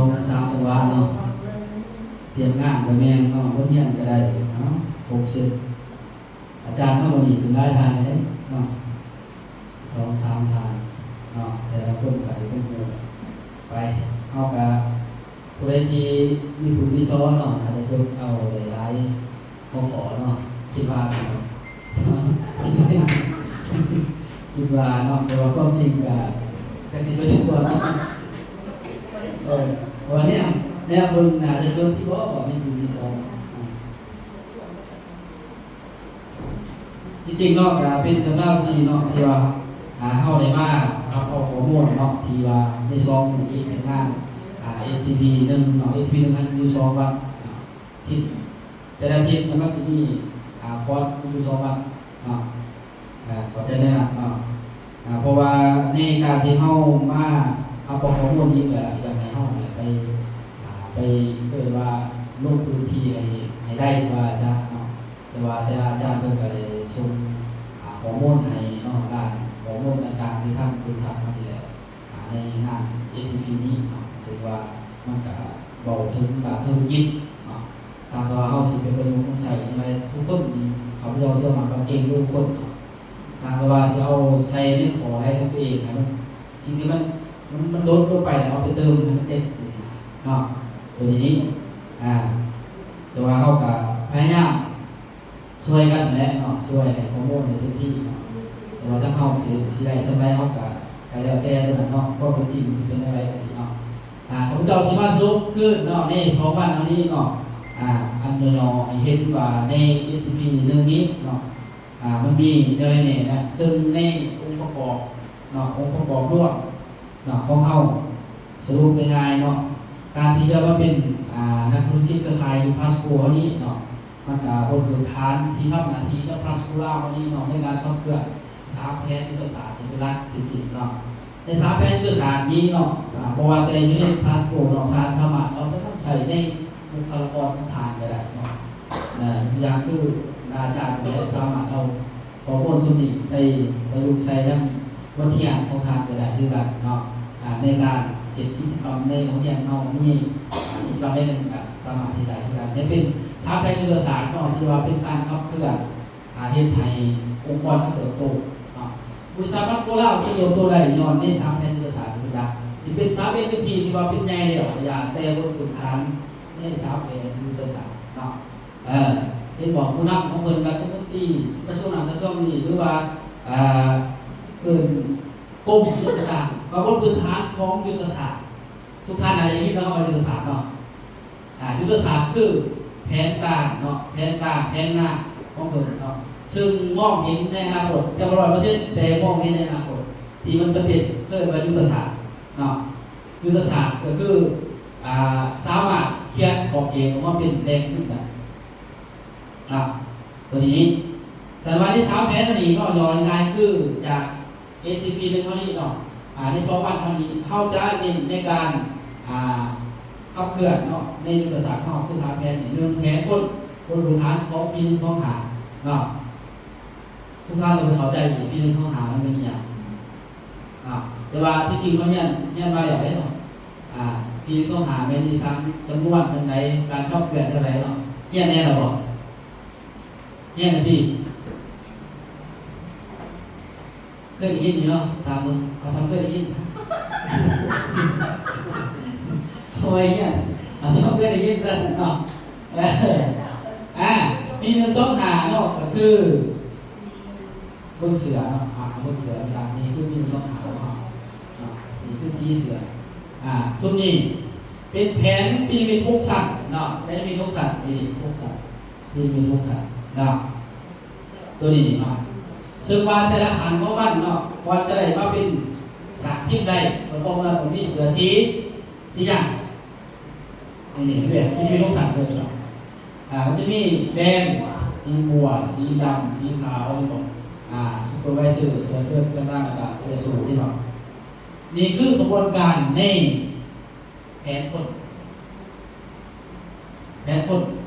ສອງສາມຈັງຫວະເນາະ ຕຽມງານກໍແມ່ນເນາະ ບົດຮຽນກໍໄດ້ເນາະ ຄົບເຊັດ. ອາຈານເຮົາມື້ນີ້ເປັນຫຼາຍທ່ານເດ້ເນາະ ສອງສາມທ່ານເນາະ ແຕ່ລະຄົນກໍໄດ້ຄວາມຮູ້ໄປ. ເຮົາກໍ ຜູ້ໃດທີ່ມີຜູ້ມີສອນເນາະ ອາດຈະຈົດເອົາໄດ້ຫຼາຍຫົວຂໍ້ເນາະ ຄິດວ່າ ຄິດວ່າເນາະ ແຕ່ວ່າຄວາມຈິງກໍຈັກຊິໄປເຊື່ອເນາະ ເອີ ເພາະວ່າແນມ ແນມເບິ່ງໜ້າຈະຈົດທີ່ບໍ່ ບໍ່ມີຜູ້ມີສອນ. ທີ່ຈິງເນາະ ກະເປັນເລື່ອງລາວທີ່ເນາະ ທີ່ວ່າ ອ່າ ເຮົາໄດ້ມາຮັບເອົາຂໍ້ມູນເນາະ ທີ່ວ່າໃນສອງມື້ນີ້ເປັນງານ ອ່າ ເອສທີພີໜຶ່ງເນາະ ເອສທີພີໜຶ່ງຫັ້ນຢູ່ສອງວັນເນາະ ທິດ ແຕ່ລະທິດມັນ ມັນຊິມີ ອ່າ ຄອດຢູ່ສອງວັນເນາະ ອ່າ ເຂົ້າໃຈແນວນັ້ນເນາະ ອ່າ ເພາະວ່າໃນການທີ່ເຮົາມາຮັບເອົາຂໍ້ມູນນີ້ ກະຢາກໃຫ້ເຮົານີ້ໄປ ອ່າ ໄປ ເອີ້ນວ່າລົງພື້ນທີ່ໃຫ້ ໃຫ້ໄດ້ວ່າຊະເນາະ. ແຕ່ວ່າແຕ່ລະອາຈານເພິ່ນກໍໄດ້ສົ່ງ ອາ ຂໍ້ມູນໃຫ້ເນາະ ດ້ານຂໍ້ມູນຕ່າງໆ ທີ່ທ່ານປຶກສາມານີ້ແຫຼະ ອາ ໃນງານເອສທີພີນີ້ເນາະ ເຊິ່ງວ່າມັນກໍເວົ້າເຖິງດ້ານທຸລະກິດເນາະ ຖ້າຫາກວ່າເຮົາຊິໄປປະຍຸກນຳໃຊ້ຈັ່ງໃດ ທຸກຄົນນີ້ ຂ້າພະເຈົ້າເຊື່ອໝັ້ນວ່າເກັ່ງທຸກຄົນເນາະ ຖ້າຫາກວ່າຊິເອົາໃສ່ໃນຂໍ້ໃດຂອງຕົວເອງນະ ມັນ ສິ່ງທີ່ມັນ ມັນ ມັນຫຼຸດລົງໄປ ເອົາໄປເຕີມໃຫ້ມັນເຕັມຈັ່ງຊີ້ນະເນາະ ໂດຍທີ່ນີ້ ອາ ແຕ່ວ່າເຮົາກໍພະຍາຍາມ ຊ່ວຍກັນຫັ້ນແຫຼະເນາະ ຊ່ວຍໃຫ້ຂໍ້ມູນໃຫ້ເຕັມທີ່ເນາະ ແຕ່ວ່າທາງເຮົາຊິ ຊິໄດ້ສ່ຳໃດເຮົາກະ ກະແລ້ວແຕ່ຕົວນັ້ນເນາະ ຄວາມເປັນຈິງມັນຊິເປັນແນວໃດກໍດີເນາະ ອາ ຂ້າພະເຈົ້າຊິມາສະຫຼຸບຄືນເນາະ ໃນສອງວັນເຮົານີ້ເນາະ ອາ ອັນຫຍໍ້ໆໃຫ້ເຫັນວ່າໃນເອສທີພີໜຶ່ງນີ້ເນາະ ອາ ມັນມີແນວໃດແດ່ນະ ເຊິ່ງໃນອົງປະກອບເນາະ ອົງປະກອບລວມ ເນາະ ຂອງເຮົາ ສະຫຼຸບງ່າຍໆເນາະ ການທີ່ຈະມາເປັນ ອາ ນັກທຸລະກິດເຄືອຂ່າຍຢູ່ພລັສໂກເຮົານີ້ເນາະ ມັນກະບົດພື້ນຖານທີ່ທຳໜ້າທີ່ກັບພລັສໂກລາວເຮົານີ້ເນາະ ໃນການຂັບເຄື່ອນສາມແຜນຍຸດທະສາດນີ້ເປັນຫຼັກທີ່ຈິງເນາະ ໃນສາມແຜນຍຸດທະສາດນີ້ເນາະ ອາ ບໍ່ວ່າແຕ່ຢູ່ໃນພລັສໂກເນາະ ທ່ານສາມາດເອົາໄປນຳໃຊ້ໃນບຸກຄະລາກອນຂອງທ່ານກໍໄດ້ເນາະ ອາ ຕົວຢ່າງຄືອາຈານກໍໄດ້ສາມາດເອົາ ຂໍ້ມູນຊຸດນີ້ໄປປະຍຸກໃສ່ນຳບົດຮຽນຂອງທ່ານກໍໄດ້ຄືກັນເນາະ ອາ ໃນການເຮັດກິດຈະກຳໃນໂຮງຮຽນເຮົາມີ ອາ ກິດຈະກຳໃດໜຶ່ງກໍສາມາດເຮັດໄດ້ຄືກັນ ໃຫ້ເປັນສາມແຜນຍຸດທະສາດເນາະ ທີ່ວ່າເປັນການຂັບເຄື່ອນ ອາ ເຮັດໃຫ້ອົງກອນເຮົາເຕີບໂຕເນາະ ບໍລິສັດພລັສໂກລາວທີ່ເຕີບໂຕໄດ້ຍ້ອນໃນສາມແຜນຍຸດທະສາດເປັນຫຼັກ ຊິເປັນສາມເອັສດີພີທີ່ວ່າເປັນໃຫຍ່ແລ້ວກໍຢ່າ ແຕ່ບົດພື້ນຖານໃນສາມແຜນຍຸດທະສາດເນາະ ເອີ ເຫັນບອກຜູ້ນຳຂອງເພິ່ນ ລັດຖະມົນຕີ ກະຊວງນັ້ນກະຊວງນີ້ ຫຼືວ່າ ເອີ ເອີ້ນກົມອີ່ຫຍັງຕ່າງໆ ກໍບົດພື້ນຖານຂອງຍຸດທະສາດ ທຸກທ່ານອາດຈະໄດ້ຍິນເນາະ ຄຳວ່າຍຸດທະສາດເນາະ ອາ ຍຸດທະສາດຄືແຜນການເນາະ ແຜນການ ແຜນງານຂອງເພິ່ນເນາະ ເຊິ່ງມອງເຫັນໃນອະນາຄົດ ແຕ່ບໍ່ຮ້ອຍເປີເຊັນ ແຕ່ມອງເຫັນໃນອະນາຄົດທີ່ມັນຈະເປັນ ເອີ້ນວ່າຍຸດທະສາດເນາະ ຍຸດທະສາດກໍຄື ອາ ສາມາດຂຽນຂອບເຂດອອກມາເປັນແຫຼ່ງທຶນໄດ້ ເນາະ ຕົວນີ້ນີ້ ສຳລັບໃນສາມແຜນອັນນີ້ເນາະ ຫຍໍ້ງ່າຍໆຄືຈາກເອສທີພີໜຶ່ງເທົ່ານີ້ເນາະ ອາ ໃນສອງວັນເທົ່ານີ້ ເຮົາຈະເນັ້ນໃນການ ອາ ຂັບເຄື່ອນເນາະ ໃນຍຸດທະສາດຂອງເຮົາຄືສາມແຜນນີ້ ໜຶ່ງ ແຜນຄົນ ບົດພື້ນຖານຂອງປີໜຶ່ງສອງຫ້າເນາະ ທຸກທ່ານຕ້ອງໄປເຂົ້າໃຈອີກ ປີໜຶ່ງສອງຫ້າມັນເປັນອີ່ຫຍັງ ອາ ແຕ່ວ່າທີ່ຈິງເຮົາຮຽນ ຮຽນມາແລ້ວເດ້ເນາະ ອາ ປີສອງຫ້າແມ່ນອີ່ສັງ ຈຳນວນຈັ່ງໃດ ການຂັບເຄື່ອນຈັ່ງໃດເນາະ ຮຽນແນ່ແລ້ວບໍ່? ຮຽນແລ້ວຕິ? ເຄີຍໄດ້ຍິນຢູ່ເນາະ ຖາມເບິ່ງ ເອົາສ່ຳເຄີຍໄດ້ຍິນຊະ ໂອ້ຍ ຮຽນ ເອົາສ່ຳເຄີຍໄດ້ຍິນຊະເນາະ ເອີ ອາ ປີໜຶ່ງສອງຫ້າເນາະ ກໍຄື ເບິ່ງເສືອເນາະ ອາ ເບິ່ງເສືອເວລານີ້ຄືປີສອງຫ້າເນາະ ອາ ນີ້ຄືສີເສືອ ອາ ຊຸມນີ້ເປັນແຜນປີນິມິດຫົກຊັ້ນເນາະ ປີນິມິດຫົກຊັ້ນ ປີນີ້ຫົກຊັ້ນ ປີນິມິດຫົກຊັ້ນເນາະ ຕົວນີ້ນີ້ເນາະ ເຊິ່ງວ່າແຕ່ລະຂັ້ນຂອງມັນເນາະ ກ່ອນຈະໄດ້ມາເປັນສ້າງທີມໄດ້ ກໍຕ້ອງ ຕ້ອງມີເສືອສີ ສີຫຍັງ? ນີ້ ນີ້ ເຫັນບໍ່? ມີ ມີລົງສັນເພິ່ນເນາະ ອ່າ ມັນຈະມີແບນສີບົວ ສີດຳ ສີຂາວ ເຫັນບໍ່? ອ່າ ຊຸບເປີໄວເຊີ ເສື້ອເຊີດຕ່າງໆ ແລ້ວກະເສື້ອສູງ ເຫັນບໍ່? ນີ້ຄືຂະບວນການໃນແຜນຄົນ ແຜນຄົນ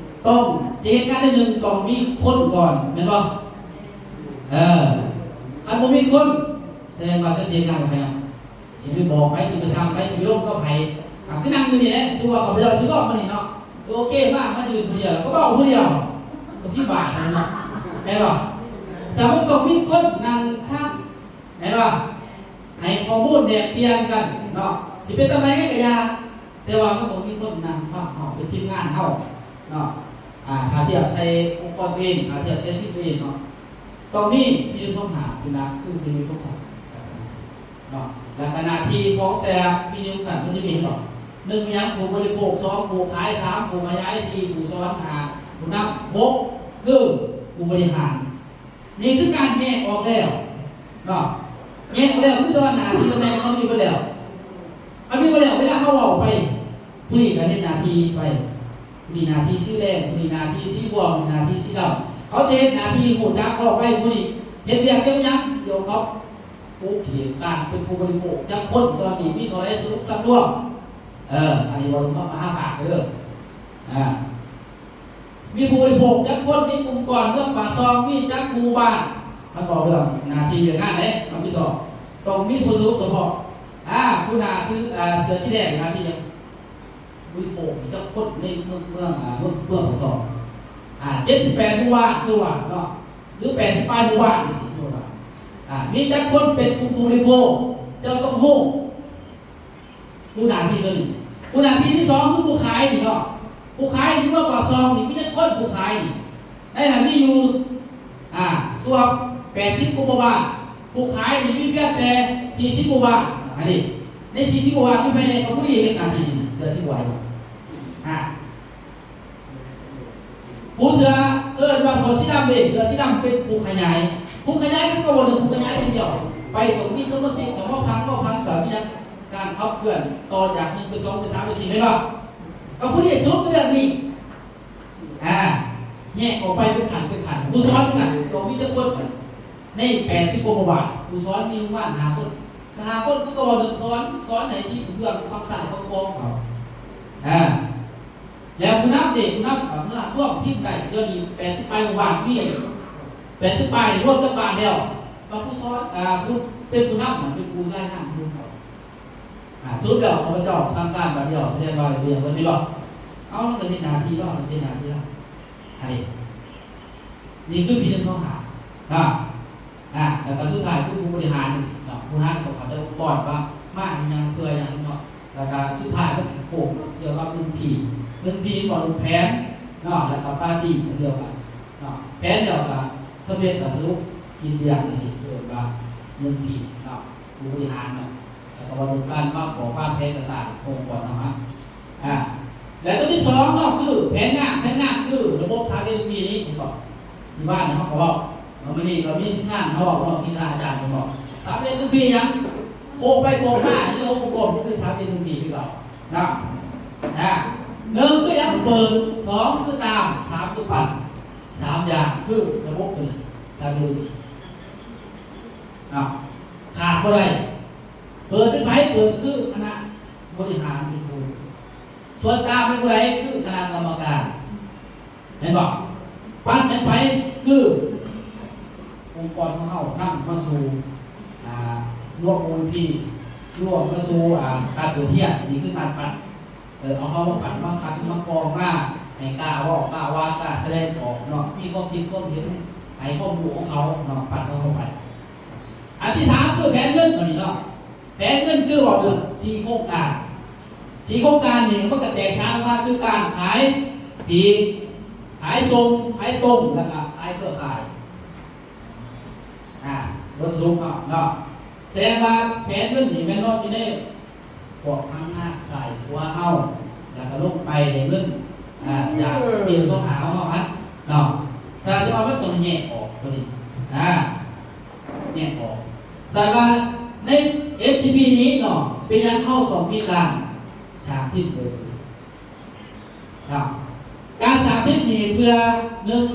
ຕ້ອງ ຊິເຮັດງານໜ້ອຍໜຶ່ງ ຕ້ອງມີຄົນກ່ອນ ແມ່ນບໍ່? ເອີ ຄັນບໍ່ມີຄົນ ສະແດງວ່າເຈົ້າຊິເຮັດງານກັບໃຜນຳ? ຊິໄປບອກໃຜ ຊິໄປສັ່ງໃຜ ຊິໄປລົມກັບໃຜ? ອ່າ ຄືນັ່ງຢູ່ນີ້ແຫຼະ ສົມມຸດວ່າຂ້າພະເຈົ້າຊິເວົ້າມື້ນີ້ເນາະ ໂອເຄ ມາ ມາຢືນຜູ້ດຽວ ກໍເວົ້າຜູ້ດຽວ ກໍພິບາກຫັ້ນເນາະ ແມ່ນບໍ່? ສະນັ້ນຕ້ອງມີຄົນນັ່ງຟັງ ແມ່ນບໍ່? ໃຫ້ຂໍ້ມູນແລກປ່ຽນກັນເນາະ ຊິເປັນຕຳແໜ່ງໃດກໍຢ່າ ແຕ່ວ່າມັນຕ້ອງມີຄົນນັ່ງຟັງເຮົາ ເປັນທີມງານເຮົາເນາະ. ອ່າ ຖ້າທຽບໃສ່ອົງກອນຕົວເອງ ຖ້າທຽບໃສ່ທີມຕົວເອງເນາະ ຕ້ອງມີວິທະຍຸສອງຫ້າເປັນຫຼັກ ຄືວິທະຍຸຂອງສາທາລະນະສຸກເນາະ ແລ້ວກໍໜ້າທີ່ຂອງແຕ່ລະວິທະຍຸຊັ້ນ ມັນຈະມີ ເຫັນບໍ່? ໜຶ່ງ ມີຫຍັງ? ຜູ້ບໍລິໂພກ, ສອງ ຜູ້ຂາຍ, ສາມ ຜູ້ຂະຫຍາຍ, ສີ່ ຜູ້ສອນ, ຫ້າ ຜູ້ນຳ, ຫົກ ຄືຜູ້ບໍລິຫານ. ນີ້ຄືການແຍກອອກແລ້ວເນາະ ແຍກອອກແລ້ວ ຄືແຕ່ວ່າໜ້າທີ່ຕຳແໜ່ງເຂົາມີເບິດແລ້ວ ເຂົາມີເບິດແລ້ວ ເວລາເຮົາເວົ້າໄປ ຜູ້ນີ້ກໍເຮັດໜ້າທີ່ໄປ ຜູ້ນີ້ໜ້າທີ່ສີແດງ ຜູ້ນີ້ໜ້າທີ່ສີບວມ ຜູ້ນີ້ໜ້າທີ່ສີດຳ ເຂົາຈະເຮັດໜ້າທີ່ຮູ້ຈັກເວົ້າໄປ ຜູ້ນີ້ເຮັດວຽກກ່ຽວຫຍັງ ກ່ຽວກັບຂົງເຂດການເປັນຜູ້ບໍລິໂພກ ຈັກຄົນ ຕອນນີ້ມີເທົ່າໃດ ສະຫຼຸບສຳລວມ ເອີ ອັນນີ້ເວົ້າເລື່ອງມະຫາພາກເດີ ອ່າ ມີຜູ້ບໍລິໂພກຈັກຄົນ ມີກຸ່ມກ້ອນເມືອງປາກຊ່ອງ ມີຈັກໝູ່ບ້ານ ຄັນເວົ້າເລື່ອງໜ້າທີ່ວຽກງານເດ້ ຮັບຜິດຊອບ ຕ້ອງມີຜູ້ສະຫຼຸບສະເພາະ ອ່າ ຜູ້ໜ້າຖື ອ່າ ເສື້ອສີແດງ ໜ້າທີ່ຫຍັງ ບໍລິໂພກມີຈັກຄົນໃນເມືອງ ເມືອງ ອ່າ ເມືອງ ເມືອງປາກຊ່ອງ ອ່າ ເຈັດສິບແປດໝູ່ບ້ານ ສົມມຸດວ່າເນາະ ຫຼື ແປດສິບປາຍໝູ່ບ້ານ ຈັ່ງຊີ້ ສົມມຸດວ່າ ອ່າ ມີຈັກຄົນເປັນກຸ່ມຜູ້ບໍລິໂພກ ເຈົ້າຕ້ອງຮູ້ ຮູ້ໜ້າທີ່ຕົວນີ້ ຮູ້ໜ້າທີ່ທີສອງ ຄືຜູ້ຂາຍນີ້ເນາະ ຜູ້ຂາຍນີ້ ເມືອງປາກຊ່ອງນີ້ ມີຈັກຄົນຜູ້ຂາຍນີ້ ໃນນັ້ນມີຢູ່ ອ່າ ສ່ວນແປດສິບກວ່າໝູ່ບ້ານ ຜູ້ຂາຍນີ້ມີພຽງແຕ່ສີ່ສິບກວ່າໝູ່ບ້ານ ອັນນີ້ ໃນສີ່ສິບກວ່າໝູ່ບ້ານ ມີໃຜແດ່ ກໍຜູ້ນີ້ເຮັດໜ້າທີ່ນີ້ ເສື້ອສີບວມ ອ່າ ຜູ້ເສື້ອ ເອີ້ນວ່າຫົວສີດຳເດ້ ເສື້ອສີດຳເປັນຜູ້ຂະຫຍາຍ ຜູ້ຂະຫຍາຍຄືເກົ່າ ບໍ່ແມ່ນຜູ້ຂະຫຍາຍຢ່າງດຽວ ໄປຕ້ອງມີສະມາຊິກເຂົ້າມາຟັງ ເວົ້າຟັງ ກໍມີການຂັບເຄື່ອນຕໍ່ຈາກໜຶ່ງເປັນສອງເປັນສາມເປັນສີ່ ແມ່ນບໍ່? ກໍຜູ້ນີ້ສະຫຼຸບໃນເລື່ອງນີ້ ອ່າ ແຍກອອກໄປເປັນຂັ້ນເປັນຂັ້ນ ຜູ້ສອນນັ້ນຕ້ອງມີຈັກຄົນ ໃນແປດສິບກວ່າໝູ່ບ້ານ ຜູ້ສອນມີປະມານຫ້າຄົນ ຫ້າຄົນ ເຂົາກໍເວົ້າເລື່ອງສອນ ສອນໃຫ້ດີເລື່ອງຄວາມສ້າງຄວາມຄອງເຂົາ ອ່າ ແລ້ວຜູ້ນຳເດ ຜູ້ນຳກໍເມື່ອຮ່ວມທີມໄດ້ ດຽວນີ້ແປດສິບປາຍໝູ່ບ້ານ ມີແປດສິບປາຍ ລວມກັບບ້ານແລ້ວ ກໍຜູ້ສອນ ອ່າ ຜູ້ເປັນຜູ້ນຳ ເປັນຜູ້ລາຍງານເລື່ອງເຂົາ ອ່າ ສະຫຼຸບແລ້ວ ຂ້າພະເຈົ້າສັ່ງການບາດດຽວ ສະແດງວ່າໄດ້ເລື່ອງເບິດແມ່ນບໍ່? ເອົາ ລາວກໍເຮັດໜ້າທີ່ລາວ ເຮົາກໍເຮັດໜ້າທີ່ລາວ ອັນນີ້ ນີ້ຄືພີໜຶ່ງສອງຫ້າ ນະ ອ່າ ແລ້ວກໍສຸດທ້າຍຄືຜູ້ບໍລິຫານຈັ່ງຊີ້ເນາະ ຜູ້ບໍລິຫານກໍເຂົ້າໃຈອົງກອນວ່າມາເຮັດຫຍັງ ເພື່ອຫຍັງເນາະ ແລ້ວກໍສຸດທ້າຍມັນຊິໂຄ້ງກ່ຽວກັບໜຶ່ງພີ ໜຶ່ງພີກໍເລື່ອງແຜນເນາະ ແລ້ວກໍປາຕີກໍດຽວກັນເນາະ ແຜນແລ້ວກໍສຳເລັດກໍສະຫຼຸບກິນລ້ຽງຈັ່ງຊີ້ ເອີ້ນວ່າໜຶ່ງພີເນາະ ຜູ້ບໍລິຫານເນາະ ແລ້ວກໍວ່າເລື່ອງການວາງ ວາງແຜນຕ່າງໆຂອງອົງກອນເຮົາ ອ່າ ແລະ ຕົວທີສອງເນາະ ຄືແຜນງານ ແຜນງານຄືລະບົບສາມເອັນພີນີ້ ທີ່ວ່ານີ້ເຮົາກໍເວົ້າ ແລ້ວມື້ນີ້ກໍມີທີມງານເຮົາເວົ້າເນາະ ທີ່ທ່ານອາຈານເພິ່ນເວົ້າ ສາມເອັນພີຫຍັງ ໂຄກໄປໂຄກມາ ຢູ່ໃນອົງກອນກໍຄືສາມເອັນພີຄືເກົ່ານະ ນະ ໜຶ່ງຄືຫຍັງ ເປີດ ສອງຄືຕາມ ສາມຄືປັນ ສາມຢ່າງຄືລະບົບຕົວນີ້ ສາມເອັນພີ ອ່າ ຂາດບໍ່ໄດ້ ເປີດເປັນໃຜ? ເປີດຄືຄະນະບໍລິຫານເປັນຜູ້ ສ່ວນຕາມເປັນຜູ້ໃດ? ຄືຄະນະກຳມະການ ແມ່ນບໍ່? ປັນເປັນໃຜ? ຄືອົງກອນຂອງເຮົານຳມາສູ່ ອ່າ ລວມອົງພີ ລວມມາສູ່ ອ່າ ການເປີດຮຽນ ນີ້ຄືການປັນ ເອີ ເອົາເຮົາມາປັນ ມາຂັດ ມາກອງ ມາໃຫ້ກ້າເວົ້າ ກ້າວ່າ ກ້າສະແດງອອກເນາະ ມີຄວາມຄິດຄວາມເຫັນ ໃຫ້ຄວາມຮູ້ຂອງເຂົາເນາະ ປັນເຂົ້າໄປ. ອັນທີສາມຄືແຜນເງິນ ອັນນີ້ເນາະ ແຜນເງິນຄືເວົ້າເລື່ອງສີ່ໂຄງການ ສີ່ໂຄງການນີ້ມັນກໍແຕກສານອອກມາຄືການຂາຍປລີກ ຂາຍສົ່ງ ຂາຍຕົງ ແລ້ວກໍຂາຍເຄືອຂ່າຍ ອ່າ ໂດຍສະຫຼຸບເນາະ ເນາະ ສະແດງວ່າແຜນເງິນນີ້ແມ່ນເນາະ ຢູ່ໃນພວກທາງງານສາຍຂົວເຮົາ ແລ້ວກໍລົງໄປໄດ້ເງິນ ອ່າ ຈາກປີສອງຫ້າເຮົາຫັ້ນເນາະ ສະນັ້ນວ່າມັນຕ້ອງແຍກອອກຕົວນີ້ ອ່າ ແຍກອອກ ສະນັ້ນວ່າໃນເອັສທີພີນີ້ເນາະ ເປັນຫຍັງເຮົາຕ້ອງມີການສ້າງທີມເກີດຂຶ້ນ? ເນາະ ການສ້າງທີມນີ້ເພື່ອ ໜຶ່ງ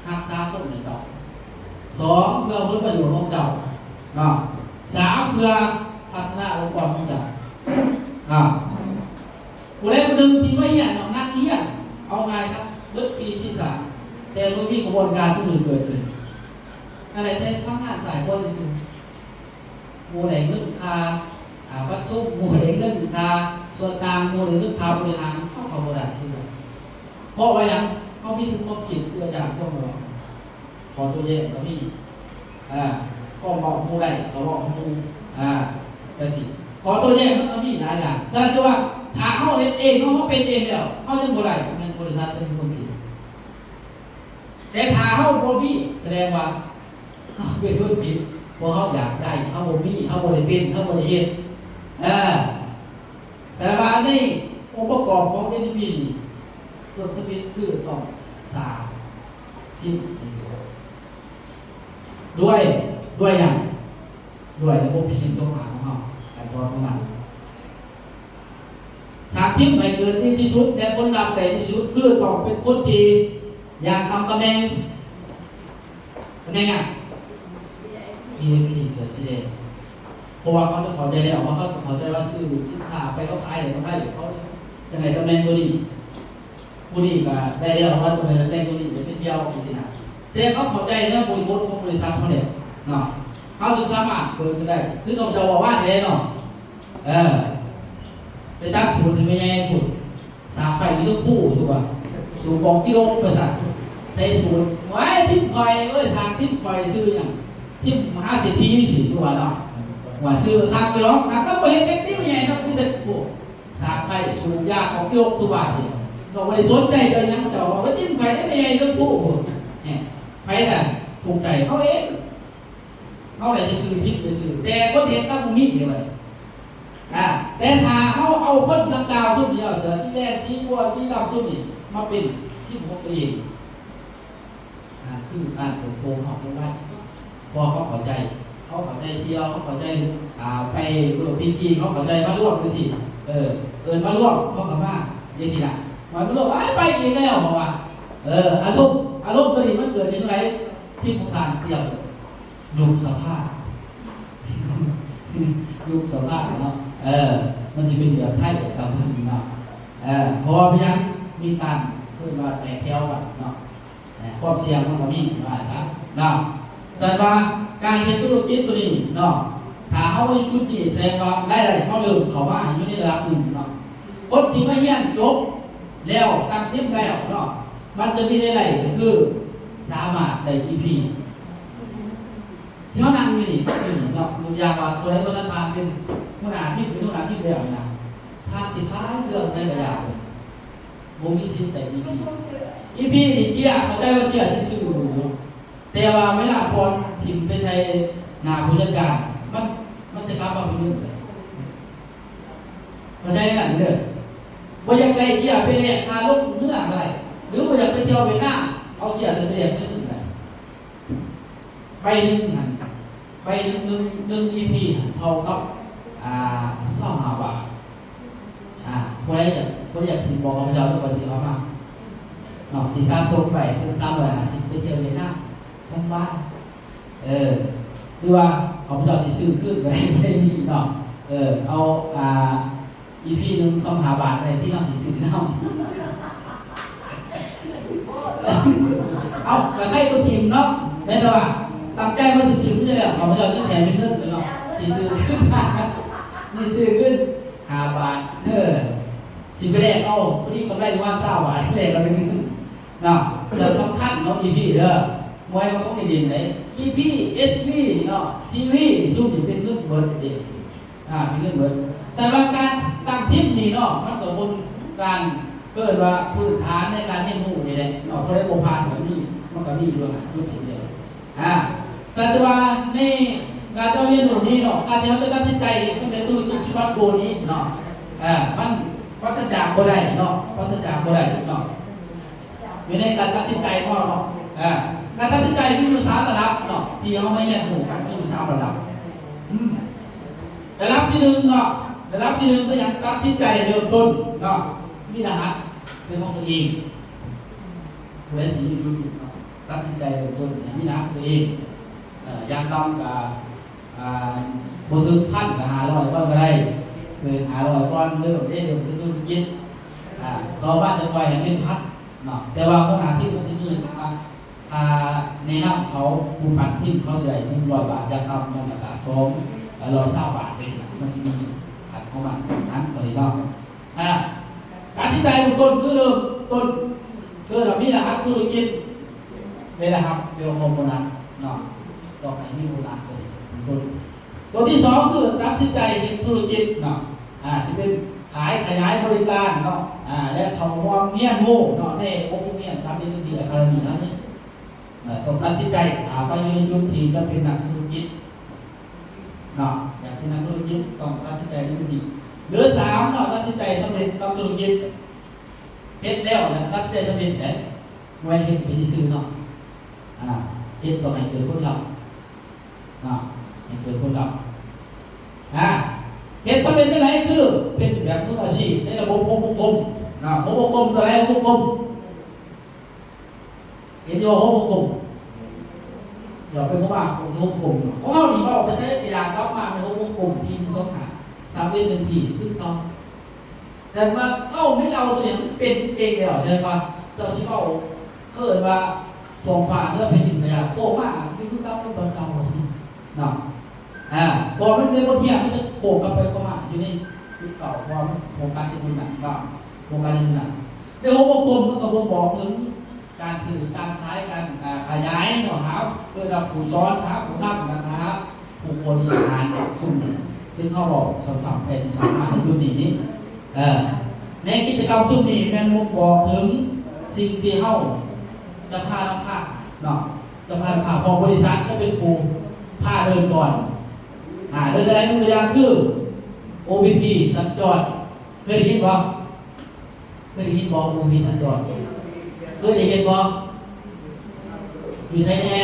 ຮັກສາຄົນໃຫ້ເຈົ້າ ສອງ ເພື່ອຜົນປະໂຫຍດຂອງເຈົ້າເນາະ ສາມ ເພື່ອພັດທະນາອົງກອນຂອງເຈົ້າເນາະ ຜູ້ໃດຜູ້ໜຶ່ງທີ່ມາຮຽນເນາະ ນັກຮຽນ ເອົາງ່າຍຊະ ເບິດປີທີ່ສາມ ແຕ່ບໍ່ມີຂະບວນການຊຸມນຸມເກີດຂຶ້ນ ອັນໃດແຕ່ພະນັກງານສາຍຂົວຊື່ໆ ບໍ່ໄດ້ເງິນຄ່າ ອ່າ ປະຊຸມ ບໍ່ໄດ້ເງິນຄ່າໂຊ ຕົວຕ່າງໝູ່ ຫຼື ເລື່ອງຂ່າວບໍລິຫານ ເຮົາເຂົ້າບໍ່ໄດ້ຄືກັນ. ເພາະວ່າຫຍັງ? ເຮົາມີແຕ່ຄວາມຄິດ ຄືອາຈານພວກເຮົາ ຂໍໂຕ້ແຍ້ງກໍມີ ອ່າ ກໍເວົ້າໝູ່ໄດ້ ກໍເວົ້າໝູ່ ອ່າ ຈັ່ງຊີ້. ຂໍໂຕ້ແຍ້ງມັນກໍມີຫຼາຍຢ່າງ. ສະນັ້ນຄືວ່າ ຖ້າເຮົາເຮັດເອງ ເຮົາ ເຮົາເປັນເອງແລ້ວ ເຮົາຍັງບໍ່ໄດ້ ແມ່ນບໍລິສັດຈະມີຄວາມຜິດ. ແຕ່ຖ້າເຮົາບໍ່ມີ ສະແດງວ່າເຮົາເປັນຄົນຜິດ ເພາະເຮົາຢາກໄດ້ ເຮົາບໍ່ມີ ເຮົາບໍ່ໄດ້ເປັນ ເຮົາບໍ່ໄດ້ເຮັດ. ເອີ ສະນັ້ນວ່າໃນອົງປະກອບຂອງເອດີພີນີ້ ຕົ້ນທຳອິດຄືຕ້ອງສ້າງທີມ ດ້ວຍ ດ້ວຍຫຍັງ? ດ້ວຍລະບົບທີ່ໜຶ່ງສອງຫ້າຂອງເຮົາ ຂັ້ນຕອນຂອງມັນ. ສ້າງທີມໃຫ້ເກີດດີທີ່ສຸດ ແລະ ຜົນລັບໄດ້ທີ່ສຸດ ຄືຕ້ອງເປັນຄົນທີ່ຢາກນຳຕຳແໜ່ງ ຕຳແໜ່ງຫຍັງ? ວີໄອພີ ເສື້ອສີແດງ. ເພາະວ່າເຂົາຈະເຂົ້າໃຈແລ້ວ ວ່າເຂົາຈະເຂົ້າໃຈວ່າຊື້ສິນຄ້າໄປ ເຂົາຂາຍໄດ້ກຳໄລ ເຂົາຈັ່ງໄດ້ຕຳແໜ່ງຕົວນີ້. ຜູ້ນີ້ກໍໄດ້ແລ້ວວ່າຕົວໃດຕຳແໜ່ງຕົວນີ້ໄປທ່ຽວຈັ່ງຊີ້ນະ. ສະແດງເຂົາເຂົ້າໃຈໃນບໍລິບົດຂອງບໍລິສັດເຮົາແລ້ວເນາະ. ເຮົາຈຶ່ງສາມາດເປີດໄດ້ ຄືຂ້າພະເຈົ້າເວົ້າວ່ານີ້ເນາະ. ເອີ ໄປຕັດສູດໃຫ້ແມ່ໃຫຍ່ພຸ້ນ ສາກໄຟຢູ່ເທິງພູ ສູວ່າ ສູກອງກິໂລໄປຊັ້ນ ໃສ່ສູດ ໂອ້ຍ ທີມຂ້ອຍເອີຍ ສ້າງທີມຂ້ອຍ ຊື່ຫຍັງ ທີມມະຫາເສດຖີ ຊີ້ ສູວ່າເນາະ. ວ່າຊື່ຄັກຢູ່ດອກ ຄັກ ລາວບໍ່ເຮັດຈັກທີມໃຫຍ່ເນາະ ມີແຕ່ພວກ ສາກໄຟ ສູບຢາ ອອກໂລກທຸກບາດນີ້ ກໍບໍ່ໄດ້ສົນໃຈເຈົ້າຫຍັງ ເຈົ້າວ່າ ວ່າຕິມໄຟໄດ້ແມ່ໃຫຍ່ເລື່ອງຜູ້ ແນ່ ໃຜລະ ທຸກໃຈເຮົາເອງ ເຮົາໄດ້ແຕ່ຊື້ທິດໄປຊື້ ແຕ່ຄົນເຮັດນຳບໍ່ມີເດ້. ອາ ແຕ່ຖ້າເຮົາເອົາຄົນດັ່ງກ່າວຊຸມນີ້ ເອົາເສື້ອສີແດງ ສີບົວ ສີດຳຊຸມນີ້ ມາເປັນທີມຂອງຕົວເອງ ນັ້ນຄືການເປີດໂປງເຮົາເປັນໄວ້ ເພາະເຂົາເຂົ້າໃຈ ເຂົາເຂົ້າໃຈທ່ຽວ ເຂົາເຂົ້າໃຈ ອ່າ ໄປເວີກພີຈີ ເຂົາເຂົ້າໃຈມາລວມຈັ່ງຊີ້ ເອີ ເອີ້ນມາລວມ ເຂົາກໍມາ ຈັ່ງຊີ້ນະ ມາລວມ ໄປ ໄປອີກແລ້ວ ເຂົາວ່າ ເອີ ອາລົມ ອາລົມຕົວນີ້ມັນເກີດໄດ້ຈັ່ງໃດ? ທີມຂອງທ່ານຕຽມຍຸບສະພາ ຍຸບສະພາເນາະ ເອີ ມັນຊິເປັນແບບໄທຕາເບິ່ງເນາະ ເອີ ເພາະວ່າເປັນຫຍັງ? ມີການ ເອີ້ນວ່າແຕກແຖວກັນເນາະ. ຄວາມສ່ຽງມັນກໍມີວ່າຊັ້ນເນາະ. ສະນັ້ນວ່າການເຮັດທຸລະກິດຕົວນີ້ເນາະ ຖ້າເຮົາຢູ່ຈຸດນີ້ ສະແດງວ່າລາຍໄດ້ເຮົາເລີ່ມເຂົ້າມາຢູ່ໃນລະດັບໜຶ່ງເນາະ. ຄົນທີ່ມາຮຽນຈົບແລ້ວ ຕັ້ງຕິມແລ້ວເນາະ ມັນຈະມີລາຍໄດ້ກໍຄືສາມາດໄດ້ອີພີ ທີ່ເຮົານັ່ງຢູ່ນີ້ເນາະ. ຍົກຢ່າງວ່າຜູ້ໃດບໍ່ທັນຜ່ານເປັນຫົວໜ້າທີມ ເປັນຫົວໜ້າທີມແລ້ວນີ້ນະ ທ່ານຊິຂາຍເຄື່ອງໃດກໍຢ່າ ບໍ່ມີສິດໄດ້ອີພີ ອີພີນີ້ເຈ້ຍ ເຂົ້າໃຈວ່າເຈ້ຍຊື່ໆຢູ່ ແຕ່ວ່າເວລາປ່ອນຖິ້ມໄປໃສ່ໜ້າຜູ້ຈັດການ ມັນ ມັນຈະກັບມາເປັນເງິນ ເຂົ້າໃຈນັ້ນເດີ. ບໍ່ຢາກໄດ້ເຈ້ຍໄປແລກຄ່າລົງເຮືອກໍໄດ້ ຫຼື ບໍ່ຢາກໄປທ່ຽວຫວຽດນາມ ເອົາເຈ້ຍນັ້ນໄປແລກເປັນເງິນກໍໄດ້. ໃບໜຶ່ງຫັ້ນ ໃບໜຶ່ງ ໜຶ່ງ ໜຶ່ງອີພີຫັ້ນເທົ່າກັບ ອ່າ ຊາວຫ້າບາດ. ອ່າ ຜູ້ໃດຢາກ ຜູ້ໃດຢາກຖືກບອກຂ້າພະເຈົ້າເດີ ຂ້ອຍຊິເອົາມາເນາະ ຊິສະສົມໄວ້ເຖິງສາມຮ້ອຍຫ້າສິບ ໄປທ່ຽວຫວຽດນາມສະບາຍ. ເອີ ຫຼືວ່າຂ້າພະເຈົ້າຊິຊື້ຄືນກໍໄດ້ ບໍ່ໄດ້ມີເນາະ. ເອີ ເອົາ ອ່າ ອີພີໜຶ່ງ ຊາວຫ້າບາດ ໄດ້ທີ່ເຮົາຊິຊື້ນຳ. ເອົ້າ ກໍໃຄກໍຖິ້ມເນາະ ແມ່ນແຕ່ວ່າຕັ້ງໃຈວ່າຊິຖິ້ມຢູ່ແລ້ວ ຂ້າພະເຈົ້າຈະແຊເປັນເງິນເລີຍເນາະ ຊິຊື້ຄືນ ຊິຊື້ຄືນຫ້າບາດ ເອີ ຊິໄປແລກເອົາ ພໍດີກຳໄລປະມານຊາວບາດ ແລກເອົາເປັນເງິນເນາະ. ເລື່ອງສຳຄັນເນາະ ອີພີເດີ ບໍ່ແມ່ນວ່າຂອງຫຼິ້ນໆເດ້ ອີພີ ເອສວີ ເນາະ ຊີວີ ຊຸມນີ້ເປັນເງິນເບິດເດ້. ອ່າ ມີເງິນເບິດ. ສຳລັບການຕັ້ງທີມນີ້ເນາະ ມັນກໍບົນການ ເອີ້ນວ່າພື້ນຖານໃນການຮຽນຮູ້ນີ້ແຫຼະເນາະ. ຜູ້ໃດບໍ່ຜ່ານກໍມີ ມັນກໍມີຢູ່ຫັ້ນ ຢູ່ທີມດຽວ. ອ່າ ສັນຈະວ່າໃນການເຈົ້າຮຽນຮູ້ນີ້ເນາະ ການທີ່ເຮົາຈະຕັດສິນໃຈເຮັດສຳເລັດທຸລະກິດທີ່ວັດໂກນີ້ເນາະ ເອີ ມັນປາສະຈາກບໍ່ໄດ້ເນາະ ປາສະຈາກບໍ່ໄດ້ເນາະ. ຢູ່ໃນການຕັດສິນໃຈຂອງເຮົາເນາະ ເອີ ການຕັດສິນໃຈມີຢູ່ສາມລະດັບເນາະ ທີ່ເຮົາມາຮຽນຮູ້ກັນ ມີຢູ່ສາມລະດັບ. ອືມ ລະດັບທີໜຶ່ງເນາະ ລະດັບທີໜຶ່ງຄືຫຍັງ? ຕັດສິນໃຈເລີ່ມຕົ້ນເນາະ ມີລະຫັດເປັນຂອງຕົວເອງ. ຜູ້ໃດຊິຢູ່ຈຸດນີ້ເນາະ ຕັດສິນໃຈເລີ່ມຕົ້ນໃຫ້ມີລະຫັດຕົວເອງ ເອີ ຢ່າງຕ່ຳກໍ ອ່າ ບໍ່ເຖິງພັນກໍຫ້າຮ້ອຍກ່ອນກໍໄດ້ ເກີນຫ້າຮ້ອຍກ່ອນ ເລີ່ມເດ້ ເລີ່ມເປັນທຸລະກິດ ອ່າ ຕໍ່ມາຈະຄ່ອຍໃຫ້ເປັນພັນເນາະ. ແຕ່ວ່າຫົວໜ້າທີມເຂົາຊິມີຄ່າ ຄ່າແນະນຳເຂົາ ຜູ້ປັ່ນທີມເຂົາຊິໄດ້ໜຶ່ງຮ້ອຍບາດຢ່າງຕ່ຳ ແລ້ວກໍສອງຮ້ອຍຊາວບາດ ຈັ່ງຊີ້ນະ ມັນຊິມີຂັ້ນຂອງມັນ ນັ້ນກໍໄດ້ເນາະ. ອ່າ ຕັດສິນໃຈເບື້ອງຕົ້ນຄືເລີ່ມຕົ້ນ ຄືເຮົາມີລະຫັດທຸລະກິດ ໄດ້ລະຫັດ Welcome Bonus ເນາະ ຕ້ອງໃຫ້ມີໂບນັສເປັນຕົ້ນ. ຕົວທີສອງຄືຕັດສິນໃຈເຮັດທຸລະກິດເນາະ ອ່າ ຊິເປັນຂາຍຂະຫຍາຍບໍລິການເນາະ ອ່າ ແລະ ເຂົ້າຮ່ວມຮຽນຮູ້ເນາະ ໃນອົບຮົມຮຽນສາມເດືອນໜຶ່ງປີ Academy ເຮົານີ້ ເອີ ຕ້ອງຕັດສິນໃຈ ອ່າ ໄປຢູ່ໃນຈຸດທີ່ຈະເປັນນັກທຸລະກິດເນາະ ຢາກເປັນນັກທຸລະກິດຕ້ອງຕັດສິນໃຈໃນຈຸດນີ້. ຫຼື ສາມເນາະ ຕັດສິນໃຈສຳເລັດກັບທຸລະກິດ ເຮັດແລ້ວນະ ຕັດສິນໃຈສຳເລັດເດ້ ບໍ່ແມ່ນເຮັດໄປຊື່ໆເນາະ ອ່າ ເຮັດຕ້ອງໃຫ້ເກີດຜົນລັບເນາະ ໃຫ້ເກີດຜົນລັບ ອ່າ ເຮັດສຳເລັດຈັ່ງໃດ ຄືເປັນແບບມືອາຊີບໃນລະບົບຫົກວົງກົມເນາະ ຫົກວົງກົມ ຕົວໃດຫົກວົງກົມ? ເຫັນຢູ່ບໍ່ ຫົກວົງກົມ ດຽວເປັນຫົວໝາກຂອງຫົກວົງກົມ ຂອງເຮົານີ້ເວົ້າໄປໃສກະຢາກກັບມາໃນຫົກວົງກົມ ພີໜຶ່ງສອງຫ້າ ສາມເອັດໜຶ່ງພີຄືເກົ່າ ແຕ່ວ່າເຮົາໄມ່ເລົ່າຕົວນີ້ມັນເປັນເອງແລ້ວ ໃຊ່ປະ? ເຈົ້າຊິເວົ້າ ເຂົາເອີ້ນວ່າທ້ອງຟ້າເໜືອແຜ່ນດິນກະຢາກໂຄ້ງມາ ຄືເກົ່າ ຄືເກົ່າເນາະ. ອ່າ ເພາະວ່າມັນໃນບົດຮຽນ ມັນຈະໂຄ້ງກັບໄປກັບມາຢູ່ໃນຈຸດເກົ່າ ເພາະວ່າມັນໂຟກັສຢູ່ຈຸດນັ້ນເນາະ ໂຟກັສຢູ່ຈຸດນັ້ນ. ໃນຫົກວົງກົມມັນກະບົ່ງບອກເຖິງການຊື້ການຂາຍ ການ ອ່າ ຂະຫຍາຍເນາະ ຫາເພື່ອຮັບຜູ້ສອນ ຫາຜູ້ນຳ ແລະ ຫາຜູ້ບໍລິຫານຊຸມ ເຊິ່ງເຮົາເວົ້າຊ້ຳໆໄປຊ້ຳໆມາໃນຈຸດນີ້ນີ້ ເອີ ໃນກິດຈະກຳຊຸມນີ້ແມ່ນບົ່ງບອກເຖິງສິ່ງທີ່ເຮົາຈະພານຳພາເນາະ ຈະພານຳພາ ເພາະບໍລິສັດຈະເປັນຜູ້ພາເດີນກ່ອນ ອ່າ ໂດຍການຍົກຕົວຢ່າງຄື ໂອພີພີ ສັນຈອນ ເຄີຍໄດ້ຍິນບໍ່? ເຄີຍໄດ້ຍິນບໍ່? ໂອພີພີ ສັນຈອນ ເຄີຍໄດ້ເຫັນບໍ່? ຢູ່ໃສແດ່?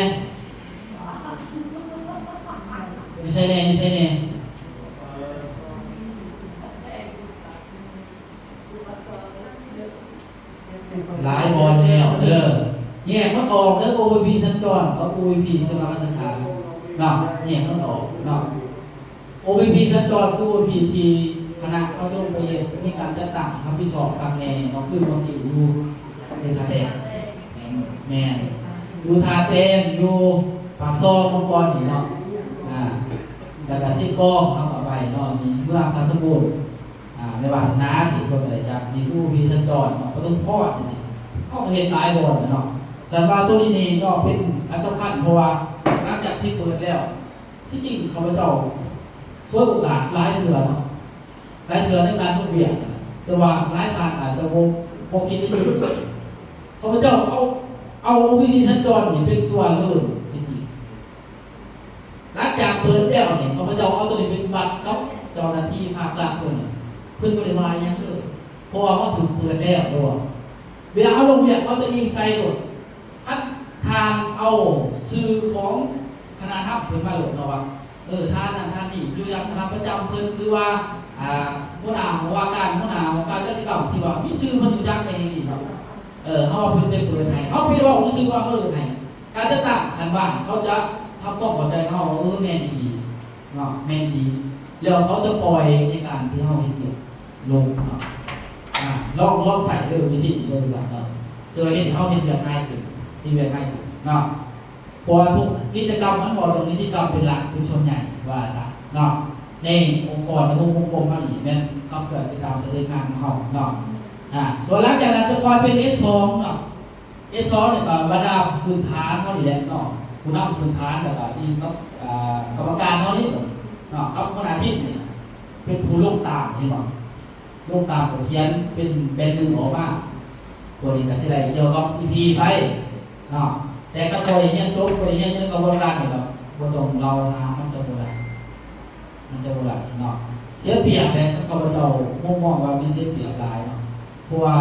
ຢູ່ໃສແດ່? ຢູ່ໃສແດ່? ຫຼາຍບ່ອນແລ້ວເດີ ແຍກມັນອອກເດີ ໂອພີພີ ສັນຈອນ ກັບ ໂອພີພີ ສະຫວັນນະສະຖານເນາະ ແຍກມັນອອກເນາະ. ໂອພີພີ ສັນຈອນ ຄື ໂອພີພີ ທີ່ຄະນະເຂົາລົງໄປເຮັດ ມີການຈັດຕັ້ງຮັບຜິດຊອບຄັກແນ່ເນາະ ຄືເມື່ອກີ້ຢູ່ເດຊາແດງ ແມ່ນ ຢູ່ທ່າແຕງ ຢູ່ປາກຊ່ອງ ມັງກອນນີ້ເນາະ ອ່າ ແລ້ວກະເຊກອງ ເຮົາກະໄປເນາະ ມີເມືອງສາສົມບູນ ອ່າ ແມ່ວາສະໜາ ຊິເພິ່ນກະໄດ້ຈັດ ມີຄູພີສັນຈອນເນາະ ປະທຸມພອນຈັ່ງຊີ້ ເຮົາກະເຮັດຫຼາຍບ່ອນເນາະ. ສະນັ້ນວ່າໂຕນີ້ນີ້ເນາະ ເປັນອັນສຳຄັນ ເພາະວ່າຫຼັງຈາກທີ່ເປີດແລ້ວ ທີ່ຈິງຂ້າພະເຈົ້າສວຍໂອກາດຫຼາຍເທື່ອເນາະ ຫຼາຍເທື່ອໃນການລົງວຽກ ແຕ່ວ່າຫຼາຍທ່ານອາດຈະບໍ່ ບໍ່ຄິດໄດ້ ຂ້າພະເຈົ້າເອົາ ເອົາວິທີສັນຈອນນີ້ເປັນຕົວເລີ່ມ ທີ່ຈິງ ຫຼັງຈາກເປີດແລ້ວນີ້ ຂ້າພະເຈົ້າເອົາໂຕນີ້ໄປວັດກັບເຈົ້າໜ້າທີ່ພາກລັດເພິ່ນ ເພິ່ນບໍ່ໄດ້ວ່າຫຍັງເລີຍ ເພາະວ່າເຮົາຖືກເປີດແລ້ວ ເວລາເຮົາລົງວຽກ ເຂົາຈະອີງໃສ່ໂລດ. ຄັນທ່ານເອົາຊື່ຂອງຄະນະຮັບເພິ່ນມາໂລດເນາະວ່າ ເອີ ທ່ານນັ້ນທ່ານນີ້ ຢູ່ນຳຄະນະປະຈຳເພິ່ນ ຫຼືວ່າ ອ່າ ຫົວໜ້າຫ້ອງວ່າການ ຫົວໜ້າຫ້ອງການກະສິກຳ ທີ່ວ່າມີຊື່ເພິ່ນຢູ່ຈັກແດ່ນີ້ເນາະ ເອີ ເຮົາວ່າເພິ່ນໄປເປີດໃຫ້ ເຮົາໄປເວົ້າຊື່ວ່າເຮົາເອີ້ນໃຫ້ ການຈັດຕັ້ງຂັ້ນບ້ານເຂົາຈະທຳຄວາມເຂົ້າໃຈເຮົາ ເອີ ແມ່ນອີ່ຫຼີເນາະ ແມ່ນອີ່ຫຼີ ແລ້ວເຂົາຈະປ່ອຍໃນການທີ່ເຮົາເຮັດວຽກລົງເນາະ ອ່າ ລອງ ລອງໃຊ້ເດີ ວິທີນີ້ເດີ ເນາະ ຈະເຮັດໃຫ້ເຮົາເຮັດວຽກງ່າຍຂຶ້ນ ເຮັດວຽກງ່າຍຂຶ້ນເນາະ ເພາະວ່າທຸກກິດຈະກຳມັນເວົ້າເລື່ອງນິຕິກຳເປັນຫຼັກ ເປັນສ່ວນໃຫຍ່ວ່າຊັ້ນເນາະ ໃນອົງກອນ ໃນວົງກົມເຮົານີ້ແມ່ນຂັບເຄື່ອນໄປຕາມສະເດັດງານຂອງເຮົາເນາະ ອ່າ ສ່ວນຫຼັງຈາກນັ້ນຈະຄ່ອຍເປັນເອັສສອງເນາະ ເອັສສອງນີ້ກະບັນດາພື້ນຖານເຮົານີ້ແຫຼະເນາະ ຜູ້ນຳພື້ນຖານ ແລ້ວກະອີງກັບ ອ່າ ກຳມະການເຮົານີ້ເນາະ ກັບຫົວໜ້າທີມນີ້ເປັນຜູ້ລົງຕາມ ເຫັນບໍ່ ລົງຕາມກະຂຽນເປັນແບບໜຶ່ງອອກມາ ພວກນີ້ກະຊິໄດ້ກ່ຽວກັບອີພີໄປເນາະ ແຕ່ຄັນບໍ່ໄດ້ຮຽນຈົບ ບໍ່ໄດ້ຮຽນຢູ່ໃນກະບວນການນີ້ກະບໍ່ຕ້ອງເລົ່າຫາ ມັນຈະບໍ່ໄດ້ ມັນຈະບໍ່ໄດ້ເນາະ ເສຍປຽບແຫຼະ ຄັນຂ້າພະເຈົ້າມຸມມອງວ່າແມ່ນເສຍປຽບຫຼາຍເນາະ ເພາະວ່າ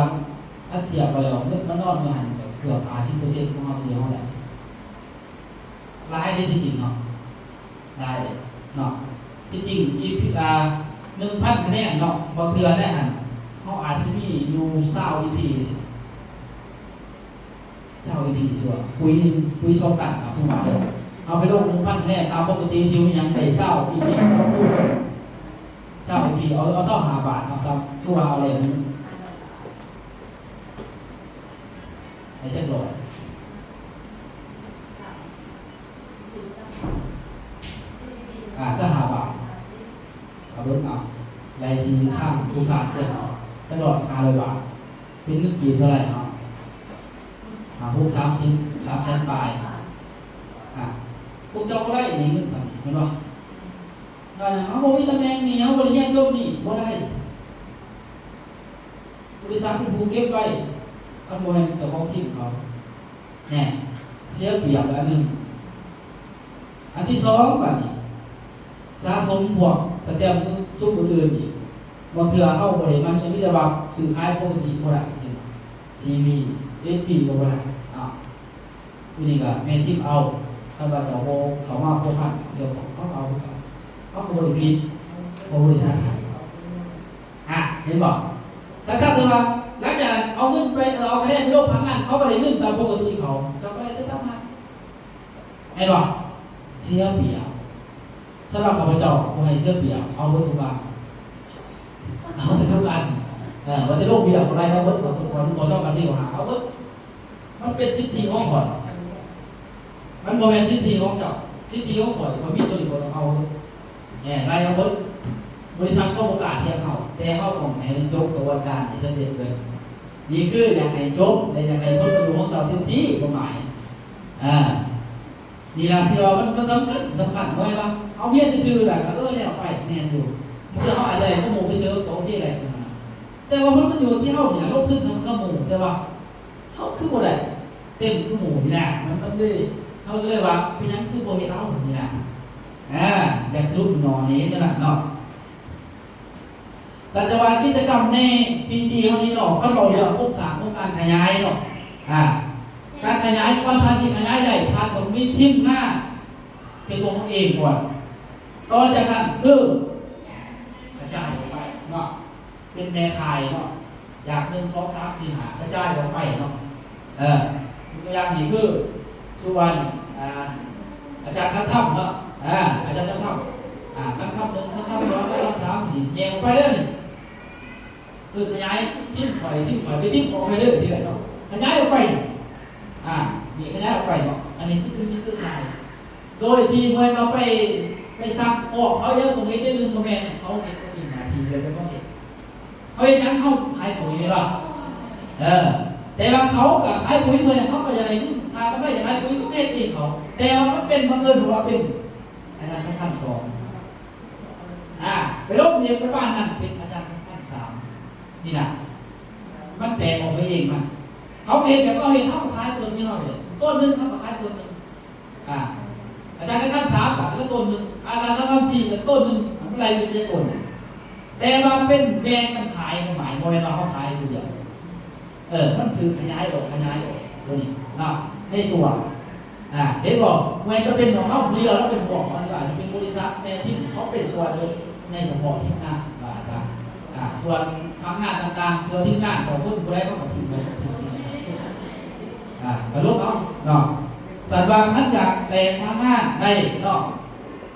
ຄັນທຽບໄປແລ້ວ ເງິນມັນນອນຢູ່ຫັ້ນກະເກືອບຫ້າສິບເປີເຊັນຂອງເຮົາທີ່ເຮົາໄດ້ ຫຼາຍເດ້ທີ່ຈິງເນາະ ຫຼາຍເດ້ເນາະ ທີ່ຈິງອີພີ ອ່າ ໜຶ່ງພັນຄະແນນເນາະ ບາງເທື່ອໄດ້ຫັ້ນ ເຮົາອາດຊິມີຢູ່ຊາວອີພີ ຊາວອີພີ ສົມມຸດວ່າປຸ໋ຍ ປຸ໋ຍສອງຕັນ ສົມມຸດວ່າເດີ ເຮົາໄປລົງໜຶ່ງພັນຄະແນນ ຕາມປົກກະຕິທີ່ມີຫຍັງໄດ້ຊາວອີພີ ເຮົາຄູນ ຊາວອີພີ ເອົາ ເອົາຊາວຫ້າບາດເນາະ ຕາມ ຄືວ່າເອົາແລ້ວ ໃຫ້ຈັກຮ້ອຍ ອ່າ ຊາວຫ້າບາດ ເອົາເບິ່ງເອົາ ໄລ່ທີ່ທາງທຸກທ່ານເຊີນເອົາ ເປັນເງິນກີບເທົ່າໃດເນາະ? ຫ້າ ຫົກ ສາມສິບ ສາມແສນປາຍ. ອ່າ ພວກເຈົ້າບໍ່ໄດ້ນີ້ເງິນສ່ຳນີ້ ແມ່ນບໍ່? ວ່າຫຍັງ? ເຮົາບໍ່ມີຕຳແໜ່ງນີ້ ເຮົາບໍ່ໄດ້ຮຽນຈົບນີ້ ບໍ່ໄດ້. ບໍລິສັດເປັນຜູ້ເກັບໄວ້ ຄັນບໍ່ແມ່ນເຈົ້າຂອງທີມເຂົາ. ແນ່ ເສຍປຽບອັນໜຶ່ງ. ອັນທີສອງ ບາດນີ້ ສະສົມພວກສະແຕັມຊຸມອື່ນໆອີກ ບາງເທື່ອເຮົາບໍ່ໄດ້ມາເຮັດ ມີແຕ່ວ່າຊື້ຂາຍປົກກະຕິບໍ່ໄດ້ ເຫັນບໍ່? ສີ່ປີ ເຈັດປີກໍບໍ່ໄດ້ເນາະ. ຢູ່ນີ້ກໍແມ່ນທີມເອົາ ຄັນວ່າເຈົ້າບໍ່ເຂົ້າມາພົວພັນກ່ຽວຂ້ອງ ເຂົາເອົາຄືກັນ ເຂົາກໍບໍ່ໄດ້ຜິດ ເພາະບໍລິສັດໃຫ້. ອ່າ ເຫັນບໍ່? ແຕ່ຖ້າເກີດວ່າຫຼັງຈາກນັ້ນເອົາເງິນໄປ ເອົາຄະແນນໄປລົງພະນັກງານ ເຂົາກໍໄດ້ເງິນຕາມປົກກະຕິເຂົາ ເຈົ້າກໍໄດ້ແຕ່ສາມພັນ ແມ່ນບໍ່? ເສຍປຽບ. ສຳລັບຂ້າພະເຈົ້າບໍ່ໃຫ້ເສຍປຽບ ເອົາເບິດທຸກອັນ ເອົາເບິດທຸກອັນ. ເອີ ວ່າຈະລົງວຽກບໍ່ໄດ້ ເອົາເບິດ ຂໍສອງ ຂໍສອງ ຂໍສີ່ ຂໍຫ້າ ເອົາເບິດ. ມັນເປັນສິດທິຂອງຂ້ອຍ ມັນບໍ່ແມ່ນສິດທິຂອງເຈົ້າ. ສິດທິຂອງຂ້ອຍ ຂ້ອຍມີຕົວນີ້ ຂ້ອຍຕ້ອງເອົາເບິດ. ແນ່ ໄລ່ເອົາເບິດ. ບໍລິສັດເຂົາບໍ່ກ້າທຽງເຮົາ ແຕ່ເຮົາຕ້ອງໃຫ້ມັນຈົບກະບວນການໃຫ້ສຳເລັດເບິດ. ນີ້ຄືຢາກໃຫ້ຈົບ ແລະ ຢາກໃຫ້ຜົນປະໂຫຍດຂອງເຈົ້າເຕັມທີ່ ຄວາມໝາຍ. ອ່າ ນີ້ລະທີ່ວ່າມັນ ມັນສຳຄັນ ສຳຄັນ. ບໍ່ແມ່ນວ່າເຮົາຮຽນຊື່ໆ ແລ້ວກໍ ເອີ ແລ້ວໄປ ແມ່ນຢູ່ ບາງເທື່ອເຮົາອາດຈະໄດ້ກວ່າໝູ່ໄປເສີມ ກໍໂອເຄໄດ້ ແຕ່ວ່າມັນ ມັນຢູ່ທີ່ເຮົານີ້ລະ ລົງທຶນສ່ຳກັບໝູ່ ແຕ່ວ່າເຮົາຄືບໍ່ໄດ້ເຕັມຄືໝູ່ນີ້ນະ. ມັນ ມັນເລີຍ ເຮົາກໍເລີຍວ່າ ເປັນຫຍັງຄືບໍ່ເຮັດເອົານີ້ນະ. ອ່າ ຢາກສະຫຼຸບໜໍ່ໃຫ້ເຫັນແນວນັ້ນເນາະ. ສັນຈະວ່າກິດຈະກຳໃນປີຈີເຮົານີ້ເນາະ ຄັນເວົ້າເລື່ອງໂຄງສ້າງຂອງການຂະຫຍາຍເນາະ ອ່າ ການຂະຫຍາຍ ກ່ອນທ່ານຊິຂະຫຍາຍໄດ້ ທ່ານຕ້ອງມີທີມງານເປັນຂອງຕົນເອງກ່ອນ. ຕໍ່ຈາກນັ້ນຄືກະຈາຍອອກໄປເນາະ ເປັນແມ່ຂ່າຍເນາະ ຈາກ ໜຶ່ງ ສອງ ສາມ ສີ່ ຫ້າ ກະຈາຍອອກໄປເນາະ. ເອີ ຍົກຕົວຢ່າງນີ້ຄື ຄືວ່ານີ້ ອ່າ ອາຈານຄັນຄຳເນາະ ອາ ອາຈານຄັນຄຳ ອ່າ ຄັນຄຳໜຶ່ງ ຄັນຄຳສອງ ຄັນຄຳສາມ ນີ້ແຍກອອກໄປເລີຍນີ້ ຄືຂະຫຍາຍທີມຂ້ອຍ ທີມຂ້ອຍ ໄປທີມຂອງຂ້ອຍເລີຍ ນີ້ແຫຼະເນາະ ຂະຫຍາຍອອກໄປ ອ່າ ນີ້ຂະຫຍາຍອອກໄປເນາະ. ອັນນີ້ຄືມີເຄືອຂ່າຍ ໂດຍທີ່ບໍ່ແມ່ນວ່າໄປ ໄປສັ່ງພວກເຂົາ ເຈົ້າຕ້ອງເຮັດ ເຈົ້າໜຶ່ງ ບໍ່ແມ່ນ ເຂົາເຮັດເຂົາເອງ ໜ້າທີ່ເດີ ເຂົາເຮັດ ເຂົາເຮັດຫຍັງ? ເຂົາຂາຍປຸ໋ຍແມ່ນບໍ່? ເອີ ແຕ່ວ່າເຂົາກໍຂາຍປຸ໋ຍເພື່ອຫຍັງ? ເຂົາກໍຢາກໄດ້ເງິນຄ່າກຳໄລຈາກຂາຍປຸ໋ຍ ເຂົາກໍເຮັດເອງເຂົາ ແຕ່ວ່າມັນເປັນ ບັງເອີນວ່າເປັນອາຈານຂັ້ນສອງ ອ່າ ໄປລົງທະບຽນໄປບ້ານນັ້ນເປັນອາຈານຂັ້ນສາມ ນີ້ນະ ມັນແຕກອອກໄປເອງມັນ. ເຂົາເຮັດແບບເຂົາເຮັດ ເຮົາກໍຂາຍຕົນທີ່ເຮົາເຮັດ ຕົ້ນໜຶ່ງ ເຮົາກໍຂາຍຕົ້ນໜຶ່ງ ອ່າ ອາຈານຂັ້ນສາມກໍລະຕົ້ນໜຶ່ງ ອາຈານຂັ້ນສີ່ກໍຕົ້ນໜຶ່ງ ມັນໄລ່ເປັນຕົນ. ແຕ່ວ່າເປັນແບ່ງກັນຂາຍ ຄວາມໝາຍບໍ່ແມ່ນວ່າເຮົາຂາຍຜູ້ດຽວ ເອີ ມັນຖືກຂະຫຍາຍອອກ ຂະຫຍາຍອອກ ຕົວນີ້ເນາະ ໃນຕົວ ອ່າ ເຫັນບໍ່? ບໍ່ແມ່ນຈະເປັນຂອງເຮົາຜູ້ດຽວ ລະເປັນຂອງ ອາດຈະເປັນບໍລິສັດແມ່ທີມ ເຂົາເປັນສ່ວນໜຶ່ງໃນສະເພາະທີມງານ ວ່າຊັ້ນ ອ່າ ສ່ວນພະນັກງານຕ່າງໆ ສ່ວນທີມງານຂອງຄົນຜູ້ໃດ ເຂົາກໍຖືກໄປ ອ່າ ກໍລົງເອົາເນາະ. ສັນວ່າຄັນຢາກແຕກພະນັກງານໄດ້ເນາະ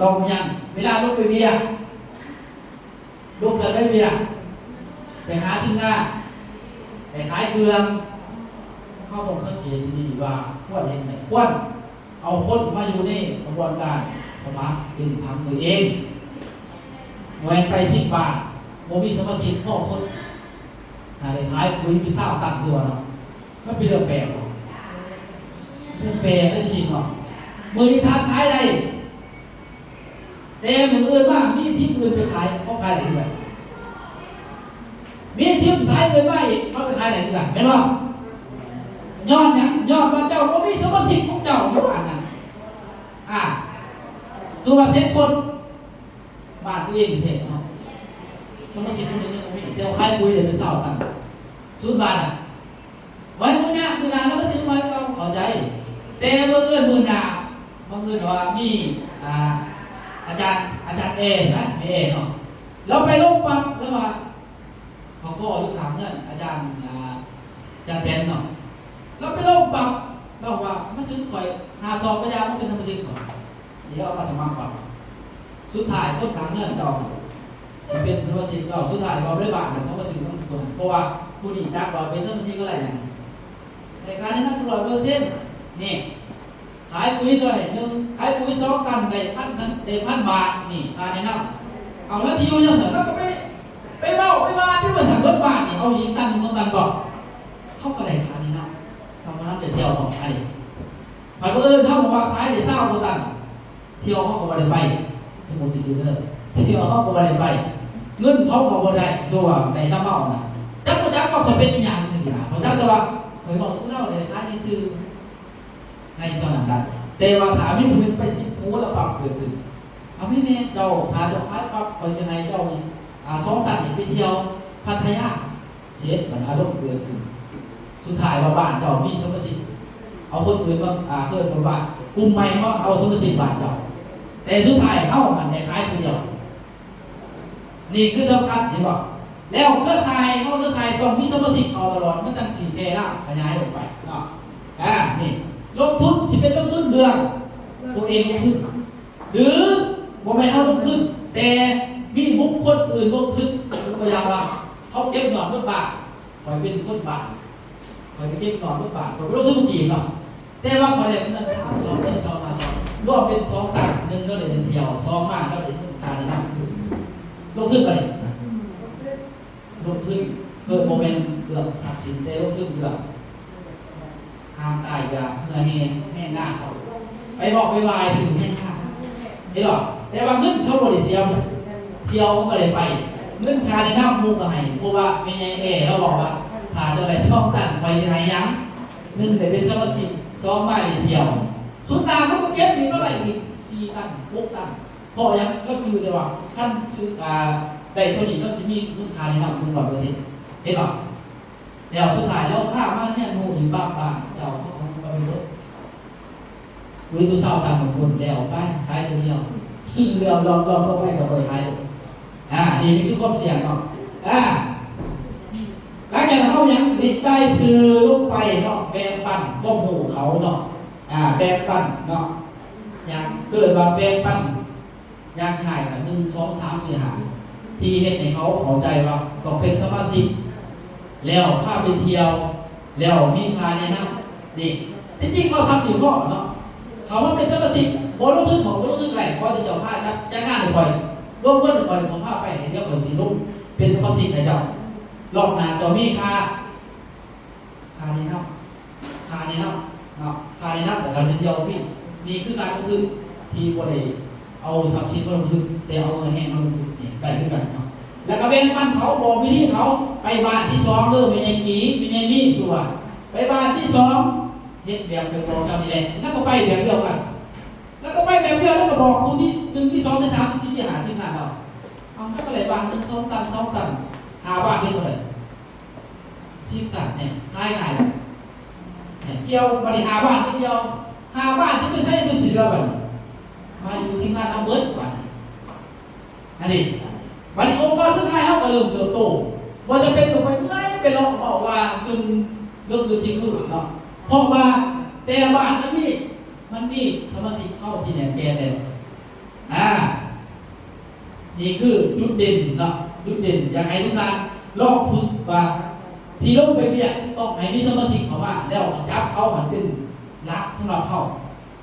ຕ້ອງຫຍັງ? ເວລາລົງໄປວຽກ ລົງເຄື່ອນໄປວຽກ ໄປຫາທີມງານ ໄປຂາຍເຄື່ອງ ເຮົາຕ້ອງສັງເກດດີໆວ່າຄວນເຮັດແມ່ນ ຄວນເອົາຄົນມາຢູ່ໃນຂະບວນການສະໝັກເປັນຂອງຕົວເອງ ບໍ່ແມ່ນໄປສິບບາດ ບໍ່ມີສະມາຊິກພໍຄົນ ຫາໄດ້ຂາຍປຸ໋ຍເປັນຊາວຕັນຕົວເນາະ. ມັນເປັນເລື່ອງແປກບໍ່? ເລື່ອງແປກເດ້ທີ່ຈິງເນາະ ມື້ນີ້ທ່ານຂາຍໄດ້ ແຕ່ມື້ອື່ນມາມີທີມອື່ນໄປຂາຍ ເຂົາຂາຍໄດ້ຄືກັນ. ມີທີມສາຍອື່ນມາອີກ ເຂົາໄປຂາຍໄດ້ຄືກັນ ແມ່ນບໍ່? ຍ້ອນຫຍັງ? ຍ້ອນວ່າເຈົ້າບໍ່ມີສະມາຊິກຂອງເຈົ້າຢູ່ບ້ານນັ້ນ ອ່າ ຄືວ່າສິບຄົນ ບ້ານຕົວເອງແທ້ໆເນາະ ສະມາຊິກຄົນໜຶ່ງຍັງບໍ່ມີ ແຕ່ວ່າຂາຍປຸ໋ຍໄດ້ເປັນຊາວຕັນ ສູນບາດນະ. ໄວ້ມື້ໜ້າ ມື້ໜ້າລະມາຊື້ໃໝ່ ເຂົ້າໃຈ ແຕ່ບັງເອີນມື້ໜ້າ ບັງເອີນວ່າມີ ອ່າ ອາຈານ ອາຈານແອຊະ ແມ່ແອເນາະ ລາວໄປລົງປັບ ລາວວ່າ ເຂົາກໍຢູ່ຂ້າງເຮືອນອາຈານ ອ່າ ອາຈານແຕນເນາະ ລາວໄປລົງປັບ ລາວວ່າ ມາຊື້ຂ້ອຍຫ້າຊອງກະຢ່າ ມາເປັນສະມາຊິກຂ້ອຍ. ດຽວເອົາມາສະໝັກກ່ອນ. ສຸດທ້າຍຄົນຂ້າງເຮືອນເຈົ້າຊິເປັນສະມາຊິກເຈົ້າ. ສຸດທ້າຍເວົ້າໄດ້ບາດເຂົາມາຊື້ນຳຄົນ ເພາະວ່າຜູ້ນີ້ຈັກວ່າເປັນສະມາຊິກກໍໄດ້ຫຍັງ ໄດ້ຄ່າແນະນຳຮ້ອຍເປີເຊັນ. ນີ້ ຂາຍປຸ໋ຍເທົ່າໃດ? ໜຶ່ງ ຂາຍປຸ໋ຍສອງຕັນ ໄດ້ພັນ ໄດ້ພັນບາດ. ນີ້ຄ່າແນະນຳ. ເອົາ ລະຊິຢູ່ຈັ່ງຊັ້ນ ລະກໍໄປ ໄປເວົ້າໄປວ່າຕິວ່າຊັ້ນ ເບິດບ້ານນີ້ເອົາອີກຕັນໜຶ່ງສອງຕັນບໍ່? ຄັນວ່າເອີ້ນເຮົາບອກວ່າຂາຍໄດ້ຊາວກວ່າຕັນ ທ່ຽວເຮົາກໍບໍ່ໄດ້ໄປ ສົມມຸດຊື່ໆເດີ ທ່ຽວເຮົາກໍບໍ່ໄດ້ໄປ ເງິນເຂົາກໍບໍ່ໄດ້ ຄືວ່າໄດ້ນຳເຮົານະ ຈັກບໍ່ຈັກວ່າຂ້ອຍເປັນອີ່ຫຍັງຈັ່ງຊີ້ນະ ເຂົາຈັກແຕ່ວ່າຂ້ອຍເວົ້າສູ່ລາວໄດ້ຂາຍຊື່ໆ ໃນຕອນນັ້ນນະ ແຕ່ວ່າຖ້າມີຜູ້ໜຶ່ງໄປສິບໂພແລ້ວປັບເກີດຂຶ້ນ ເອົາແມ່ໆ ເຈົ້າ ຖ້າເຈົ້າຂາຍປັບ ຂ້ອຍຈະໃຫ້ເຈົ້ານີ້ ອາ ສອງຕັນນີ້ໄປທ່ຽວພັດທະຍາ ເສັດ ບັດອາລົມເກີດຂຶ້ນ ສຸດທ້າຍວ່າບ້ານເຈົ້າມີສະມາຊິກ ເອົາຄົນອື່ນມາ ອາ ເອີ້ນຄົນບ້ານ ກຸ່ມໃໝ່ມາເອົາສະມາຊິກບ້ານເຈົ້າ ແຕ່ສຸດທ້າຍເຮົາຫັ້ນໄດ້ຂາຍຜູ້ດຽວ ນີ້ຄືສຳຄັນ ເຫັນບໍ່? ແລ້ວເຄືອຂ່າຍ ເຮົາເຄືອຂ່າຍຕ້ອງມີສະມາຊິກເຂົ້າຕະຫຼອດ ມັນຈັ່ງຊິແຜ່ລາມຂະຫຍາຍອອກໄປເນາະ ອາ ນີ້ລົງທຶນ ຊິເປັນລົງທຶນເລື່ອງຕົວເອງລົງທຶນ ຫຼືບໍ່ແມ່ນເຮົາລົງທຶນ ແຕ່ມີບຸກຄົນອື່ນລົງທຶນ ຍົກຕົວຢ່າງວ່າ ເຂົາເກັບຍອດເງິນບາດ ຂ້ອຍເປັນຄົນບາດ ຂ້ອຍໄປເກັບຍອດເງິນບາດ ຂ້ອຍໄປລົງທຶນຈີນເນາະ ແຕ່ວ່າຂ້ອຍໄດ້ເງິນສາມສອງ ເງິນສອງ ຫ້າສອງ ລວມເປັນສອງຕັນ ໜຶ່ງລະໄດ້ເງິນທ່ຽວ ສອງມາລະໄດ້ເງິນຄ່າແນະນຳ ລົງທຶນໄປ ລົງທຶນ ເພື່ອບໍ່ແມ່ນເລື່ອງຊັບສິນ ແຕ່ລົງທຶນເລື່ອງຮ່າງກາຍ ຢາກເຫື່ອແຮງ ແຮງງານເຂົາ ໄປບອກໄປວາຍຊື່ແຮງງານ ເຫັນບໍ່? ແຕ່ວ່າເງິນເຂົາບໍ່ໄດ້ເສຍ ທ່ຽວເຂົາກໍໄດ້ໄປ ເງິນຄ່າແນະນຳໝູ່ກໍໃຫ້ ເພາະວ່າແມ່ໃຫຍ່ແອລາວເວົ້າວ່າ ຖ້າເຈົ້າໄດ້ສອງຕັນ ຂ້ອຍຊິໃຫ້ຫຍັງ? ໜຶ່ງໄດ້ເປັນສະມາຊິກ ສອງມາໄດ້ທ່ຽວ ສຸດທ້າຍເຂົາກໍເກັບອີກມາໄດ້ອີກສີ່ຕັນ ຫົກຕັນ ເພາະຫຍັງ? ລາວຈື່ແຕ່ວ່າຄັນຖືກ ອາ ໄດ້ເທົ່ານີ້ ລາວຊິມີມູນຄ່າແນະນຳ ໜຶ່ງຮ້ອຍເປີເຊັນ ເຫັນບໍ່? ແລ້ວສຸດທ້າຍລາວພາມາຮຽນຮູ້ອີກບາງບ້ານ ເຈົ້າເຂົາກໍໄປເບິດ ເວລາຊາວຕ່າງຄົນແລ້ວໄປ ຂາຍເທື່ອດຽວ ແລ້ວລອບ ລອບຕໍ່ໄປກໍບໍ່ໄດ້ຂາຍເລີຍ ອາ ນີ້ຄືຄວາມສ່ຽງເນາະ ອາ ຫຼັງຈາກເຮົາຫຍັງ ລິດລາຍຊື່ລົງໄປເນາະ ແບ່ງປັນຄວາມຮູ້ເຂົາເນາະ ອາ ແບ່ງປັນເນາະ ຫຍັງ ເອີ້ນວ່າແບ່ງປັນ ຢ່າງທີ່ໃຫ້ກໍ ໜຶ່ງ ສອງ ສາມ ສີ່ ຫ້າ ທີ່ເຮັດໃຫ້ເຂົາເຂົ້າໃຈວ່າຕ້ອງເປັນສະມາຊິກ ແລ້ວພາໄປທ່ຽວ ແລ້ວມີຄ່າແນະນຳ ນີ້ ທີ່ຈິງເອົາສ່ຳນີ້ພໍເນາະ ເຂົ້າມາເປັນສະມາຊິກ ບໍ່ລົງທຶນ ບໍ່ລົງທຶນກໍໄດ້ ຂໍແຕ່ເຈົ້າພາຈັດ ຈັດງານໃຫ້ຂ້ອຍ ລວມເງິນໃຫ້ຂ້ອຍ ເຈົ້າພາໄປ ແລ້ວຂ້ອຍຊິລົງເປັນສະມາຊິກໃຫ້ເຈົ້າ ລອບໜ້າເຈົ້າມີຄ່າ ຄ່າແນະນຳ ຄ່າແນະນຳເນາະ ຄ່າແນະນຳ ແລ້ວກໍໄດ້ໄປທ່ຽວຟຣີ ນີ້ຄືການລົງທຶນທີ່ບໍ່ໄດ້ເອົາຊັບສິນມາລົງທຶນ ແຕ່ເອົາເຫື່ອແຮງມາລົງທຶນ ນີ້ໄດ້ຄືກັນເນາະ ແລ້ວກໍແບ່ງປັນເຂົາ ບອກວິທີເຂົາ ໄປບ້ານທີສອງເດີ ແມ່ໃຫຍ່ກີ ແມ່ໃຫຍ່ມີ ຊື່ວ່າ ໄປບ້ານທີສອງ ເຮັດແບບຂ້ອຍບອກເຈົ້ານີ້ແຫຼະ ແລ້ວກໍໄປແບບດຽວກັນ ແລ້ວກໍໄປແບບດຽວ ແລ້ວກໍບອກຜູ້ທີໜຶ່ງ ທີສອງ ທີສາມ ທີສີ່ ທີຫ້າ ທີໜ້າເນາະ ເອົາ ມັນກໍໄດ້ບ້ານໜຶ່ງ ສອງຕັນ ສອງຕັນ ຫ້າບ້ານເຮັດເທົ່າໃດ? ສິບຕັນ ແນ່ ຂາຍງ່າຍ ແນ່ ທ່ຽວ ບັດນີ້ຫ້າບ້ານໄປທ່ຽວ ຫ້າບ້ານຊິໄປໃສ ເພິ່ນຊິເຫຼືອບັດນີ້ ມາຢູ່ທີມງານເຮົາເບິດບັດນີ້ ອັນນີ້ ບັດນີ້ອົງກອນເຄືອຂ່າຍເຮົາກໍເລີ່ມເຕີບໂຕ ບໍ່ຈຳເປັນຕ້ອງໄປເມື່ອຍໄປເລາະເວົ້າວ່າຈົນເລິກຕື່ນທ່ຽງຄືນເນາະ ເພາະວ່າແຕ່ລະບ້ານມັນມີ ມັນມີສະມາຊິກເຮົາທີ່ແໜ້ນແກ່ນແລ້ວ ອາ ນີ້ຄືຈຸດເດັ່ນເນາະ ຈຸດເດັ່ນ ຢາກໃຫ້ທຸກທ່ານລອງຝຶກວ່າ ທີ່ລົງໄປວຽກຕ້ອງໃຫ້ມີສະມາຊິກເຂົ້າມາ ແລ້ວຈັບເຂົາໃຫ້ເປັນຫຼັກສຳລັບເຮົາ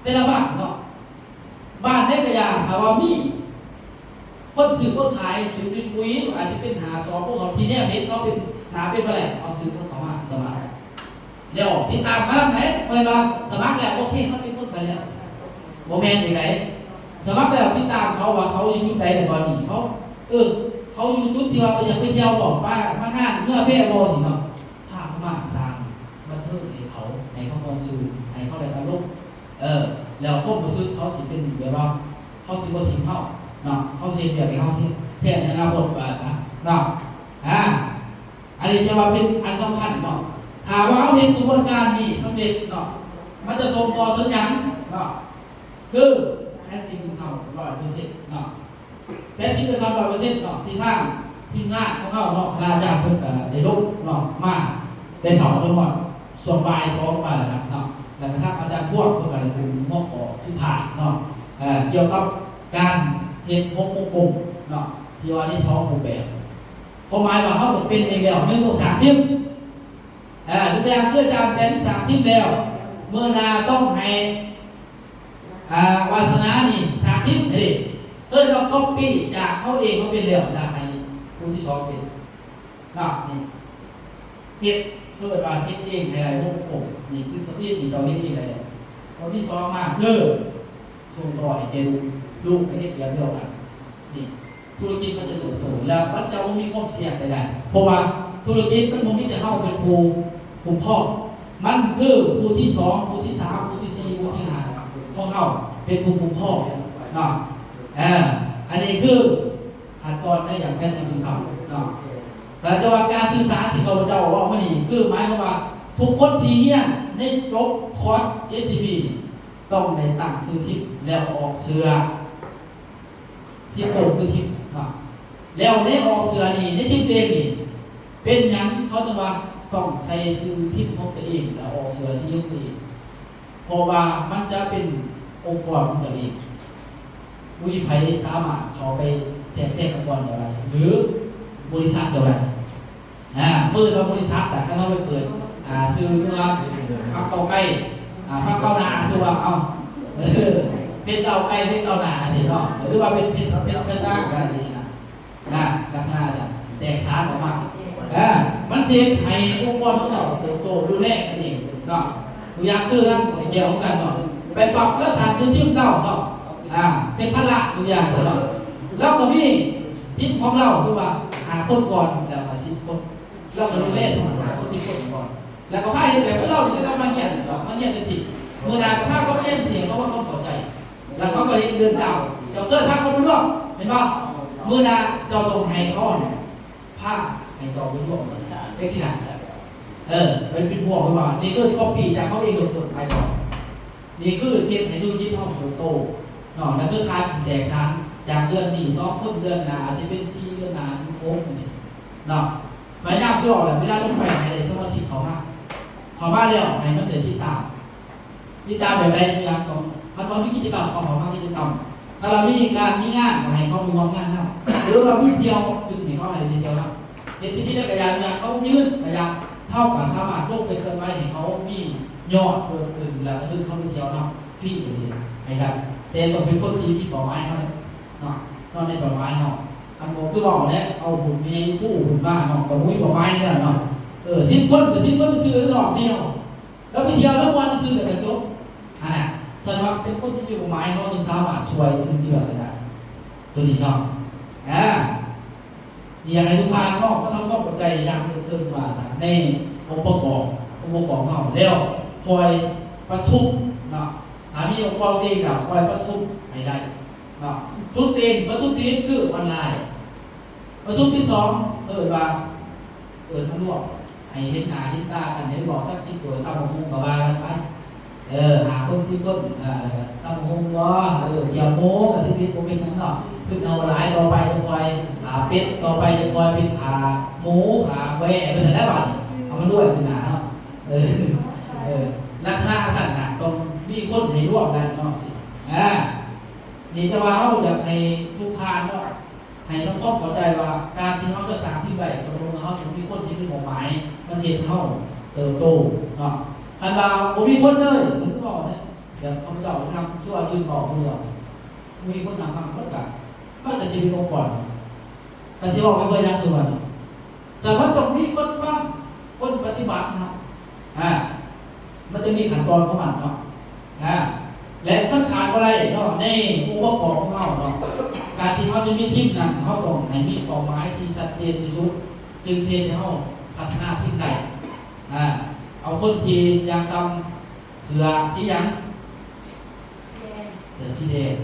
ແຕ່ລະບ້ານເນາະ ບ້ານໃດກໍຢ່າ ຖ້າວ່າມີຄົນຊື້ຄົນຂາຍ ຫຼືເປັນປຸ໋ຍ ອາດຈະເປັນຫ້າສອງ ຫົກສອງ ທີ່ແນມເຫັນເຂົາເປັນໜ້າເປັນປາແລ້ວ ເອົາຊື່ເຂົາເຂົ້າມາສະໝັກ ແລ້ວຕິດຕາມເຂົານຳເດ້ ບໍ່ແມ່ນວ່າສະໝັກແລ້ວ ໂອເຄ ເຮົາເປັນຄົນໄປແລ້ວ ບໍ່ແມ່ນຈັ່ງໃດ ສະໝັກແລ້ວຕິດຕາມເຂົາວ່າເຂົາຢູ່ຈຸດໃດໃນຕອນນີ້ ເຂົາ ເອີ ເຂົາຢູ່ຈຸດທີ່ວ່າ ເອີ ຢາກໄປທ່ຽວບໍ່ ມາ ມາງານເຮືອແພບໍ່ ຊີ້ເນາະ ພາເຂົາມາສ້າງບັນເທີງໃຫ້ເຂົາ ໃຫ້ເຂົາມ່ວນຊື່ນ ໃຫ້ເຂົາໄດ້ອາລົມ ເອີ ແລ້ວຄວາມຮູ້ສຶກເຂົາຊິເປັນແບບວ່າ ເຂົາຊິບໍ່ຖິ້ມເຮົາເນາະ ເຂົາຊິເຮັດວຽກໃຫ້ເຮົາແທນໃນອະນາຄົດວ່າຊັ້ນເນາະ ອາ ອັນນີ້ຈະວ່າເປັນອັນສຳຄັນເນາະ ຖ້າວ່າເຮົາເຮັດຂະບວນການນີ້ສຳເລັດເນາະ ມັນຈະສົ່ງຕໍ່ເຖິງຫຍັງເນາະ ຄືແພດຊີບອິນເຄັາ ຮ້ອຍເປີເຊັນເນາະ ແປດສິບເປັນຄຳຮ້ອຍເປີເຊັນເນາະ ທີ່ທາງທີມງານຂອງເຮົາເນາະ ຄະນະອາຈານເພິ່ນກໍໄດ້ລົງເນາະ ມາແຕ່ເຊົ້າຈົນຮອດຊ່ວງບ່າຍສອງ ບ່າຍສາມເນາະ ແລ້ວກໍທາງອາຈານພວງເພິ່ນກໍໄດ້ເປັນຫົວຂໍ້ສຸດທ້າຍເນາະ ເອີ ກ່ຽວກັບການເຮັດຫົກວົງກົມເນາະ ທີ່ວ່າມີສອງຮູບແບບ ຄວາມໝາຍວ່າເຮົາຕ້ອງເປັນເອງແລ້ວ ໜຶ່ງຕ້ອງສ້າງທີມ ເອີ ຍົກຕົວຢ່າງຄືອາຈານແຕນສ້າງທີມແລ້ວ ມື້ໜ້າຕ້ອງໃຫ້ ອ່າ ວາສະໜານີ້ສ້າງທີມໃຫ້ເດ້ ເອີ້ນວ່າກັອບປີ້ຈາກເຂົາເອງມາເປັນແລ້ວ ຢາກໃຫ້ຜູ້ທີສອງເປັນ ນະ ນີ້ ເຮັດ ເອີ້ນວ່າເຮັດເອງໃຫ້ໄດ້ຫົກກົມ ນີ້ຄືສະປີດນີ້ເຈົ້າເຮັດເອງໄດ້ແລ້ວ ຂໍ້ທີສອງມາຄືສົ່ງຕໍ່ໃຫ້ແກ່ລູກ ລູກກໍເຮັດແບບດຽວກັນ. ນີ້ ທຸລະກິດມັນຈະເຕີບໂຕ ແລ້ວມັນຈະບໍ່ມີຄວາມສ່ຽງໃດໆ ເພາະວ່າທຸລະກິດມັນບໍ່ມີແຕ່ເຮົາເປັນຜູ້ຄຸ້ມຄອງ ມັນຄືຜູ້ທີສອງ ຜູ້ທີສາມ ຜູ້ທີສີ່ ຜູ້ທີຫ້າຂອງເຮົາເປັນຜູ້ຄຸ້ມຄອງເນາະ. ເອີ ອັນນີ້ຄື ຂັ້ນຕອນໃນຢ່າງແຜນຊີວິດເຮົາເນາະ. ສະນັ້ນຈະວ່າການສື່ສານທີ່ຂ້າພະເຈົ້າເວົ້າມານີ້ ຄືໝາຍຄວາມວ່າທຸກຄົນທີ່ຮຽນໃນຈົບຄອດ ເອສທີບີ ຕ້ອງໄດ້ຕັ້ງຊື່ທີມ ແລ້ວອອກເສື້ອ ສິບໂຕຄືທີມເນາະ. ແລ້ວໃນອອກເສື້ອນີ້ ໃນທີມຕົວເອງນີ້ ເປັນຫຍັງເຂົາຈຶ່ງວ່າຕ້ອງໃສ່ຊື່ທີມຂອງຕົວເອງ ແລ້ວອອກເສື້ອສີຂອງຕົວເອງ? ເພາະວ່າມັນຈະເປັນອົງກອນຂອງຕົວເອງ ບໍ່ມີໃຜສາມາດເຂົ້າໄປແຊກແຊງອົງກອນເຈົ້າໄດ້ ຫຼື ບໍລິສັດເຈົ້າໄດ້. ອາ ເຂົາເອີ້ນວ່າບໍລິສັດ ແຕ່ຄັນເຮົາໄປເປີດ ອາ ຊື່ເລື່ອງວ່າພັກເກົ້າໄກ ອາ ພັກກ້າວໜ້າ ຊື່ວ່າ ເອົ້າ ເອີ ເພັດເກົ້າໄກ ເພັດກ້າວໜ້າ ຈັ່ງຊີ້ເນາະ ຫຼືວ່າເປັນເພັດ ເພັດ ເພັດນາ ຈັ່ງຊີ້ນະ. ນະ ລັກສະນະຊັ້ນ ແຕກສານອອກມາ ເອີ ມັນຊິເຮັດໃຫ້ອົງກອນຂອງເຈົ້າເຕີບໂຕ ດູແລກັນເອງເນາະ. ຕົວຢ່າງຄືທາງໄອ້ແກ້ວຄືກັນເນາະ ໄປປັບແລ້ວສ້າງຊື່ທີມລາວເນາະ ອາ ເປັນພັນລ້ານ ຕົວຢ່າງເນາະ. ລາວກໍມີທີມຂອງລາວ ສົມມຸດວ່າຫ້າຄົນກ່ອນ ແລ້ວກໍສິບຄົນ ລາວກໍດູແລສົມມຸດຫ້າຄົນ ສິບຄົນກ່ອນ ແລ້ວກໍພາເຮັດແບບຄືລາວນີ້ ແລ້ວມາຮຽນເນາະ ມາຮຽນຈັ່ງຊີ້ ມື້ໜ້າກໍພາເຂົາມາຮຽນ ຊິໃຫ້ເຂົາວ່າເຂົາເຂົ້າໃຈ ແລ້ວເຂົາກໍເຮັດເດີນຕາມ ເຈົ້າເຄີຍພາເຂົາໄປຮ່ວມ ແມ່ນບໍ່? ມື້ໜ້າເຈົ້າຕ້ອງໃຫ້ເຂົາພາໃຫ້ເຈົ້າໄປຮ່ວມ ຈັ່ງຊີ້ນະ. ເອີ ໄປເປັນພວກເພິ່ນວ່າ ນີ້ຄືກັອບປີ້ຈາກເຂົາເອງໂດຍຕົງໄປກ່ອນ. ນີ້ຄືເຮັດໃຫ້ທຸລະກິດເຮົາເຕີບໂຕເນາະ ນັ້ນຄືການຊິແຕກສານ ຈາກເດືອນນີ້ສອງຄົນ ເດືອນໜ້າອາດຈະເປັນສີ່ ເດືອນໜ້າເປັນຫົກ ຈັ່ງຊີ້ເນາະ. ພະຍາຍາມຄືເວົ້າແຫຼະ ເວລາລົງໄປໃຫ້ໄດ້ສະມາຊິກເຂົ້າມາ ເຂົ້າມາແລ້ວໃຫ້ມັນໄດ້ຕິດຕາມ ຕິດຕາມແບບໃດ? ຢ່າງຂອງ ຄັນວ່າມີກິດຈະກຳ ເອົາເຂົ້າມາກິດຈະກຳ ຄັນວ່າມີການມີງານ ກໍໃຫ້ເຂົາໄປຮ່ວມງານນຳ ຫຼືວ່າມີທ່ຽວ ໃຫ້ເຂົາໄດ້ໄປທ່ຽວນຳ ເຮັດພິທີໃດກໍຢ່າ ຢ່າງເຂົາມີເງິນກໍຢ່າ ເຮົາກໍສາມາດລົງໄປເຄື່ອນໄຫວໃຫ້ເຂົາມີຍອດເພີ່ມຂຶ້ນ ແລ້ວກໍດຶງເຂົາໄປທ່ຽວນຳຟຣີຈັ່ງຊີ້ ໃຫ້ໄດ້ ແຕ່ຕ້ອງເປັນຄົນທີ່ມີເປົ້າໝາຍເຮົາເນາະ ເນາະ ໃນເປົ້າໝາຍເຮົາ. ຄັນບໍ່ຄືເວົ້າແຫຼະ ເອົາບຸນໃຫຍ່ຄູບຸນມາເນາະ ກໍບໍ່ມີເປົ້າໝາຍແນວນັ້ນເນາະ. ເອີ ສິບຄົນກໍສິບຄົນຊື່ໆ ລອບດຽວ ແລ້ວໄປທ່ຽວແລ້ວມ່ວນຊື່ໆ ແລ້ວກໍຈົບ ຫັ້ນນະ. ສະນັ້ນເປັນຄົນທີ່ມີເປົ້າໝາຍ ເຮົາຈຶ່ງສາມາດຊ່ວຍຈຸນເຈືອກັນໄດ້ ໂຕນີ້ເນາະ. ອາ ນີ້ຢາກໃຫ້ທຸກທ່ານເນາະ ມາທຳຄວາມເຂົ້າໃຈຢ່າງເລິກເຊິ່ງວ່າຊະ ໃນອົງປະກອບ ອົງປະກອບເຮົາ ແລ້ວຄ່ອຍປະຊຸມເນາະ. ຖ້າມີອົງກອນເອງແລ້ວ ຄ່ອຍປະຊຸມໃຫ້ໄດ້ເນາະ. ຝຶກເອງ ປະຊຸມທີໜຶ່ງຄືອອນລາຍ ປະຊຸມທີສອງ ເອີ້ນວ່າ ເອີ້ນມາລວມ ໃຫ້ເຫັນໜ້າເຫັນຕາກັນ ເຫັນບໍ່ ຈັກຊິໂກຍຕຳບັກຫຸ່ງກໍວ່າກັນໄປ. ເອີ ຫ້າຄົນ ສິບຄົນ ເອີ ຕຳບັກຫຸ່ງບໍ່ ເອີ ແຈ່ວໝູ ກໍຖືຜິດ ບໍ່ເປັນຫຍັງເນາະ. ຂຶ້ນເອົາຫຼາຍ ຕໍ່ໄປຈະຄ່ອຍຂາເປັດ ຕໍ່ໄປຈະຄ່ອຍເປັນຂາໝູ ຂາແວ້ ໄປຊັ້ນແຫຼະ ບາດນີ້ ເອົາມາລວມຂຶ້ນໜ້າເນາະ. ເອີ ເອີ ລັກສະນະຊັ້ນນະ ຕ້ອງມີຄົນໃຫ້ລວມກັນເນາະ. ອາ ນີ້ຈະວ່າເຮົາຢາກໃຫ້ທຸກທ່ານເນາະ ໃຫ້ທຳຄວາມເຂົ້າໃຈວ່າ ການທີ່ເຮົາຈະສ້າງທີມໄດ້ ກໍຕ້ອງເຮົາຕ້ອງມີຄົນທີ່ມີເປົ້າໝາຍ ມັນຊິເຮັດໃຫ້ເຮົາເຕີບໂຕເນາະ. ຄັນວ່າບໍ່ມີຄົນເລີຍ ກໍຄືເວົ້າແຫຼະ ແບບຂ້າພະເຈົ້ານຳຊົ່ວຢືນເວົ້າຜູ້ດຽວ ບໍ່ມີຄົນນຳຟັງ ມັນກະ ມັນກະຊິເປັນອົງກອນ ກະຊິເວົ້າໄປເພື່ອຫຍັງຄືວ່າ ສະນັ້ນມັນຕ້ອງມີຄົນຟັງ ຄົນປະຕິບັດເນາະ. ອາ ມັນຈະມີຂັ້ນຕອນຂອງມັນເນາະ ອາ ແລະ ມັນຂາດບໍ່ໄດ້ເນາະ ໃນອົງປະກອບຂອງເຮົາເນາະ. ການທີ່ເຮົາຈະມີທີມນັ້ນ ເຮົາຕ້ອງໃຫ້ມີເປົ້າໝາຍທີ່ຊັດເຈນທີ່ສຸດ ຈຶ່ງຊິເຮັດໃຫ້ເຮົາພັດທະນາທີມໄດ້. ອາ ເອົາຄົນທີ່ຢ່າງຕ່ຳເສື້ອສີຫຍັງ? ແດງ ເສື້ອສີແດງ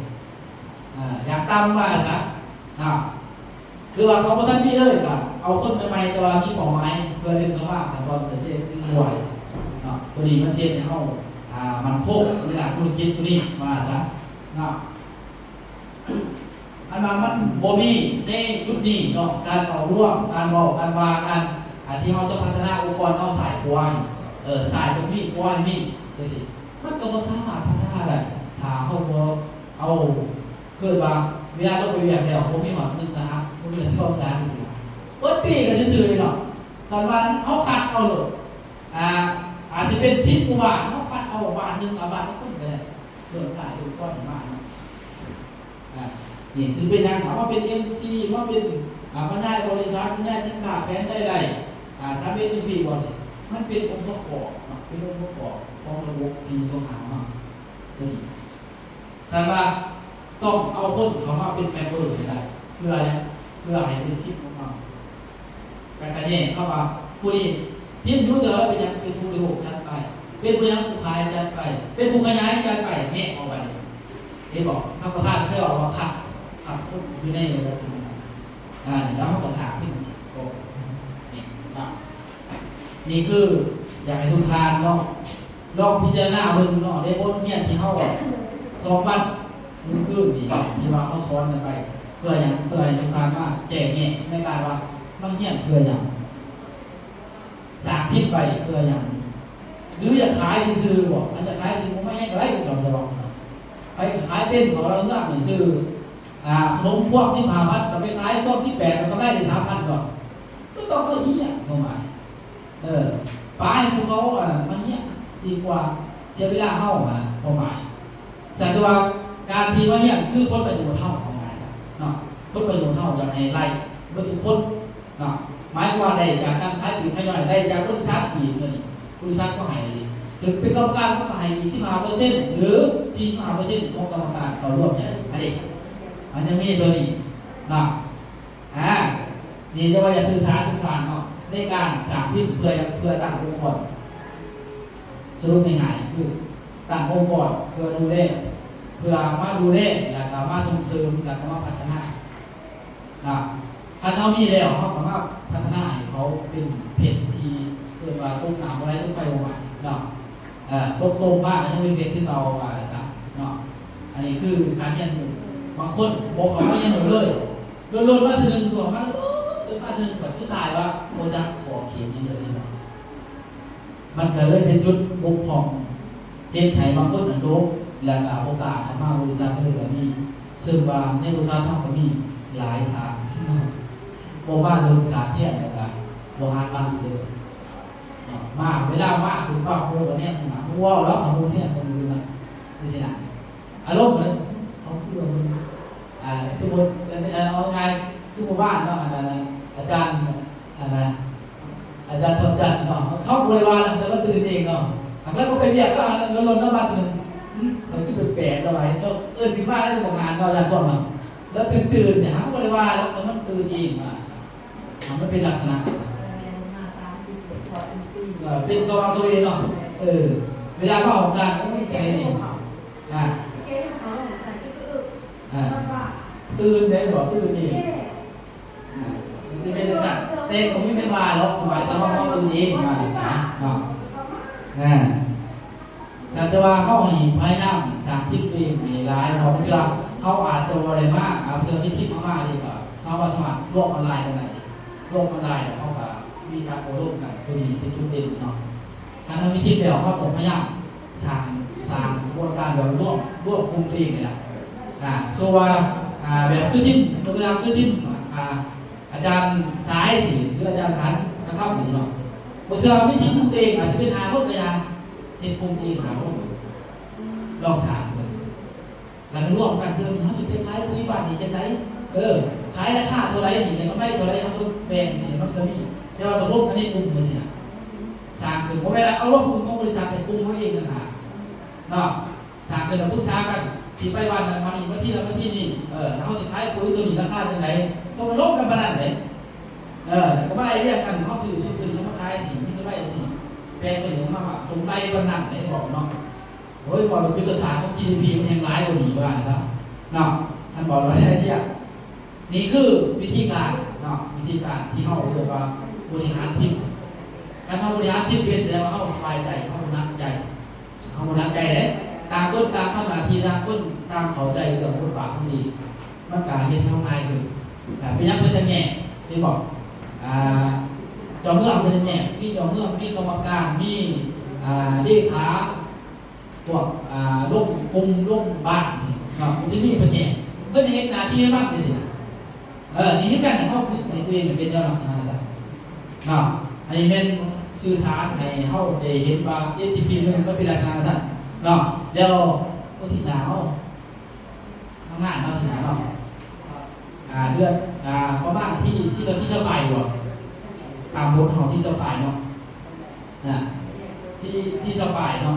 ອາ ຢ່າງຕ່ຳວ່າຊະ ອາ ຄືວ່າເຂົາບໍ່ທັນມີເລີຍ ກໍເອົາຄົນໃໝ່ໆ ແຕ່ວ່າມີເປົ້າໝາຍ ເພື່ອດຶງເຂົ້າມາຂັ້ນຕອນເກສດເລດຊິງບອຍເນາະ. ໂຕນີ້ມັນຊິເຮັດໃຫ້ເຮົາ ອາ ໝັ້ນຄົງໃນດ້ານທຸລະກິດໂຕນີ້ວ່າຊະເນາະ. ອັນວ່າມັນບໍ່ມີໃນຈຸດນີ້ເນາະ ການເອົາລວມ ການເວົ້າ ການວ່າ ການ ອາ ທີ່ເຮົາຈະພັດທະນາອົງກອນເຮົາຊ້າຍຂວານີ້ ເອີ ຊ້າຍຕ້ອງມີ ຂວາໃຫ້ມີ ຈັ່ງຊີ້ ມັນກໍບໍ່ສາມາດພັດທະນາໄດ້ ຖ້າເຮົາບໍ່ເອົາ ເກີດວ່າເວລາລົງໄປວຽກແລ້ວ ບໍ່ມີຮອດໜຶ່ງລະຫັດ ບໍ່ມີສອງລະຫັດ ຈັ່ງຊີ້ນະ ເບິດປີກໍຊື່ໆເດເນາະ. ຄັນວ່າເຮົາຄັດເອົາໂລດ ອາ ອາດຊິເປັນສິບໝູ່ບ້ານ ເຮົາຄັດເອົາບ້ານໜຶ່ງ ເອົາບ້ານລະຄົນກໍໄດ້ ເລີ່ມສ້າງອົງກອນຂຶ້ນມາເນາະ. ອາ ນີ້ຄືເປັນຫຍັງ ເອົາມາເປັນເອັມຊີ ມາເປັນ ອາ ບັນຍາຍບໍລິສັດ ບັນຍາຍສິນຄ້າ ແຜນລາຍໄດ້ ອາ ສາມເອັດ ໜຶ່ງປີ ວ່າຊີ້ ມັນເປັນອົງປະກອບເນາະ ເປັນອົງປະກອບຂອງລະບົບປີສອງຫ້າເນາະ. ຕົວນີ້ ທ່ານວ່າຕ້ອງເອົາຄົນເຂົ້າມາເປັນແມມເບີໃຫ້ໄດ້ ເພື່ອຫຍັງ? ເພື່ອໃຫ້ເປັນທີມຂອງເຮົາ ແຕ່ຂະແຍງເຂົ້າວ່າຜູ້ນີ້ທີມຢູ່ ແຕ່ວ່າເປັນຫຍັງເປັນຜູ້ບໍລິໂພກຈັດໄປ ເປັນຜູ້ຫຍັງຜູ້ຂາຍຈັດໄປ ເປັນຜູ້ຂະຫຍາຍຈັດໄປ ແຍກອອກໄປ. ເຫັນບໍ່? ທ່ານປະທານເຄີຍເວົ້າວ່າຄັດ ຄັດຄົນຢູ່ໃນລະດັບນີ້ ອາ ແລ້ວເຮົາກໍສ້າງທີມ ນີ້ນະ ນີ້ຄືຢາກໃຫ້ທຸກທ່ານເນາະ ລອງພິຈາລະນາເບິ່ງເນາະ ໃນບົດຮຽນທີ່ເຮົາສອງວັນມື້ຄືນນີ້ ທີ່ວ່າເຮົາສອນກັນໄປ ເພື່ອຫຍັງ? ເພື່ອໃຫ້ທຸກທ່ານມາແຈ້ງແຍກໃນການວ່າມາຮຽນເພື່ອຫຍັງ? ສ້າງທີມໄປເພື່ອຫຍັງ? ຫຼືຢາກຂາຍຊື່ໆບໍ? ຄັນຢາກຂາຍຊື່ ບໍ່ມາຫຍັງກໍໄດ້ ເຈົ້າຈະບອກ ໃຜກໍຂາຍເປັນ ເຂົາເລົ່າເລື່ອງນີ້ຊື້ ອາ ຂະໜົມພວງສິບຫ້າພັນ ກໍໄປຂາຍພວງສິບແປດ ກໍກຳໄລໄດ້ສາມພັນດອກ ກໍຕ້ອງມາຮຽນເຂົ້າມາ ເອີ ປາໃຫ້ພວກເຂົາ ອັນນັ້ນ ມາຮຽນດີກວ່າເສຍເວລາເຮົາ ອັນນັ້ນ ຄວາມໝາຍ. ສະນັ້ນ ແຕ່ວ່າການທີ່ມາຮຽນຄືຜົນປະໂຫຍດເຮົາ ເອົາງ່າຍຊະເນາະ ຜົນປະໂຫຍດເຮົາຢາກໃຫ້ໄລ່ເບິດທຸກຄົນເນາະ ໝາຍຄວາມວ່າໄດ້ຈາກການຂາຍປີກຂາຍຍ່ອຍ ໄດ້ຈາກບໍລິສັດອີກ ເງິນບໍລິສັດກໍໃຫ້ ຖືກເປັນກຳມະການ ເຂົາກໍໃຫ້ອີກສິບຫ້າເປີເຊັນ ຫຼື ສີ່ສິບຫ້າເປີເຊັນຂອງກຳມະການເຂົ້າຮ່ວມຫຍັງ ອັນນີ້ ມັນຍັງມີຕົວນີ້ເນາະ. ອາ ນີ້ຈະວ່າຢາກສື່ສານທຸກທ່ານເນາະ ໃນການສ້າງທີມເພື່ອ ເພື່ອຕັ້ງອົງກອນ ສະຫຼຸບງ່າຍໆ ຄືຕັ້ງອົງກອນເພື່ອດູແລ ເພື່ອມາດູແລ ແລ້ວກໍມາສົ່ງເສີມ ແລ້ວກໍມາພັດທະນານະ ຄັນເຮົາມີແລ້ວ ເຮົາກໍມາພັດທະນາໃຫ້ເຂົາເປັນເພັດທີ່ເອີ້ນວ່າຕົກນ້ຳບໍ່ໄຫຼ ຕົກໄຟບໍ່ໄໝ້ເນາະ ເອີ ຕົກຕົ້ມມາກໍຍັງເປັນເພັດຄືເກົ່າ ວ່າຊັ້ນເນາະ. ອັນນີ້ຄືການຮຽນຮູ້ ບາງຄົນບໍ່ເຂົ້າມາຮຽນຮູ້ເລີຍ ໂດນໆມາເທື່ອໜຶ່ງ ຊ່ວງມາ ເອີ ເອີ ມາເທື່ອໜຶ່ງ ບັດສຸດທ້າຍວ່າບໍ່ຈັກຂອບເຂດຫຍັງເລີຍເນາະ ມັນກໍເລີຍເປັນຈຸດບົກຜ່ອງ ເຮັດໃຫ້ບາງຄົນນັ້ນໂດກ ແລ້ວກໍບໍ່ກ້າເຂົ້າມາບໍລິສັດເລີຍກໍມີ ເຊິ່ງວ່າໃນບໍລິສັດເຮົາກໍມີຫຼາຍທ່ານເນາະ ບໍ່ມາໂດນຂາດແຄນ ແລ້ວກໍບໍ່ຫາງານເລີຍເນາະ ມາ ເວລາມາເຖິງປາກໂມງກໍແນມຫາ ບໍ່ເວົ້າແລ້ວ ເຂົາບໍ່ຮຽນຄົນອື່ນນະ ຈັ່ງຊີ້ນະ. ອາລົມເນາະ ເຂົາຄືວ່າມັນ ອ່າ ສົມມຸດ ເອີ ເອີ ເອົາງ່າຍ ຄືໝູ່ບ້ານເນາະ ອັນນັ້ນ ອາຈານ ອັນນັ້ນ ອາຈານທອງຈັນເນາະ ເຂົາບໍ່ໄດ້ວ່ານຳ ແຕ່ວ່າຕື່ນເອງເນາະ ແລ້ວກໍໄປວຽກ ແລ້ວລົນໆມາບາດໜຶ່ງ ອື ຂ້ອຍຄືແປກໆ ແລ້ວວ່າ ເອີ້ນຂຶ້ນມາແລ້ວກໍບໍ່ງານເນາະ ອາຈານພວກເນາະ ແລ້ວຕື່ນໆ ເຮົາບໍ່ໄດ້ວ່າດອກ ແຕ່ມັນຕື່ນເອງວ່າ ມັນເປັນລັກສະນະ ເອີ ເປັນຕົວເອງເນາະ ເອີ ເວລາເວົ້າກັນ ໂອ້ຍ ໃຈນີ້ ອ່າ ອ່າ ຕື່ນໄດ້ບໍ່? ຕື່ນເອງ ອ່າ ມັນຈະເປັນຈັ່ງຊັ້ນ ແຕ່ກໍບໍ່ມີໃຜວ່າດອກ ໝາຍຄວາມວ່າເຮົາຕື່ນເອງວ່າຊັ້ນເນາະ ອ່າ ແຕ່ວ່າເຮົາໃຫ້ພະຍາຍາມສ້າງທີມຕົວເອງໃຫ້ຫຼາຍ ເພາະບາງເທື່ອເຮົາອາດຈະບໍ່ໄດ້ມາ ອາ ເທື່ອມີທີມເຮົາມານີ້ກໍ ເຮົາກໍສາມາດລວມອອນລາຍກັນໄດ້ ລວມອອນລາຍ ເຮົາກໍມີການໂອ້ລົມກັນ ຕົວນີ້ເປັນຈຸດເດັ່ນເນາະ. ຄັນເຮົາມີທີມແລ້ວ ເຮົາຕ້ອງພະຍາຍາມສ້າງ ສ້າງຂະບວນການແບບລວມ ລວມກຸ່ມຕົວເອງນີ້ລະ ອ່າ ສົມມຸດວ່າ ອ່າ ແບບຄືທີມ ຕົວຢ່າງຄືທີມ ອ່າ ອາຈານສາຍຊີ້ ຫຼື ອາຈານຫັນນະຄຳຊີ້ເນາະ ບາງເທື່ອມີທີມຂອງຕົວເອງອາດຈະເປັນຫ້າຄົນກໍຢ່າ ເຮັດກຸ່ມຕົວເອງຫ້າຄົນ ລອງສ້າງເບິ່ງ ແລ້ວກໍລວມກັນ ດຽວນີ້ເຮົາຊິໄປຂາຍປຸຍບ້ານນີ້ຈັ່ງໃດ ເອີ ຂາຍລາຄາເທົ່າໃດນີ້ ໄດ້ກຳໄລເທົ່າໃດ ເຮົາຕ້ອງແບ່ງຊີ້ ມັນກໍມີ ແຕ່ວ່າຕ້ອງລົມກັນໃນກຸ່ມຈັ່ງຊີ້ນະ ສ້າງຂຶ້ນ ບໍ່ແມ່ນວ່າເອົາລົງກຸ່ມຂອງບໍລິສັດ ໃຫ້ກຸ່ມເຮົາເອງຕ່າງຫາກເນາະ ສ້າງຂຶ້ນແລ້ວປຶກສາກັນ ຊິໄປບ້ານນັ້ນບ້ານນີ້ ມາທີນັ້ນມາທີນີ້ ເອີ ເຮົາຊິຂາຍປຸຍຕົວນີ້ລາຄາຈັ່ງໃດ ຕ້ອງລົມກັນປານນັ້ນເດ້ ເອີ ກໍມາໄລ່ລຽນກັນ ເຮົາຊື້ຊຸດຕົວນີ້ເຮົາມາຂາຍຊີ້ ມີກຳໄລຈັ່ງຊີ້ ແປງຕົວນີ້ເຮົາມາ ຕ້ອງໄລ່ປານນັ້ນເດ້ ບອກເນາະ. ໂອ້ຍ ເວົ້າເລື່ອງຍຸດທະສາດຂອງ ຈີດີພີ ມັນແຮ່ງຫຼາຍກວ່ານີ້ວ່າຊັ້ນເນາະ ຄັນເວົ້າແລ້ວໄດ້ທຽບ ນີ້ຄືວິທີການເນາະ ວິທີການທີ່ເຮົາເອີ້ນວ່າບໍລິຫານທີມ ຄັນເຮົາບໍລິຫານທີມເປັນ ແສດງວ່າເຮົາສະບາຍໃຈ ເຮົາບໍ່ໜັກໃຈ ເຮົາບໍ່ໜັກໃຈເດ້ ຕ່າງຄົນຕ່າງທຳໜ້າທີ່ ຕ່າງຄົນຕ່າງເຂົ້າໃຈເລື່ອງບົດບາດຂອງຕົວເອງ ມັນກະເຮັດໃຫ້ເຮົາງ່າຍຂຶ້ນ ເປັນຫຍັງເພິ່ນຈັ່ງແຍກ ເຫັນບໍ່ ອ່າ ເຈົ້າເມືອງເພິ່ນຈັ່ງແຍກ ມີເຈົ້າເມືອງ ມີກຳມະການ ມີ ອ່າ ເລຂາ ພວກ ອ່າ ລົງກຸ່ມລົງບ້ານຈັ່ງຊີ້ເນາະ ມັນຈະມີເພິ່ນແຍກ ເພິ່ນເຮັດໜ້າທີ່ໃຫ້ມັນຈັ່ງຊີ້ນະ ເອີ ນີ້ຄືກັນ ເຮົາຝຶກໃຫ້ຕົວເອງເປັນແນວລັກສະນະຊັ້ນເນາະ ອັນນີ້ແມ່ນສື່ສານໃຫ້ເຮົາໄດ້ເຫັນວ່າ ເອັສທີພີ ໜຶ່ງ ມັນເປັນລັກສະນະຊັ້ນເນາະ ແລ້ວໂອທີໜ້າເຮົາ ທຳງານເນາະ ທີໜ້າເນາະ ອ່າ ເດືອນ ອ່າ ປະມານທີ ທີເທົ່າ ທີຊາວປາຍບໍ່ ຕາມບົດເຮົາທີຊາວປາຍເນາະ ນະ ທີ ທີຊາວປາຍເນາະ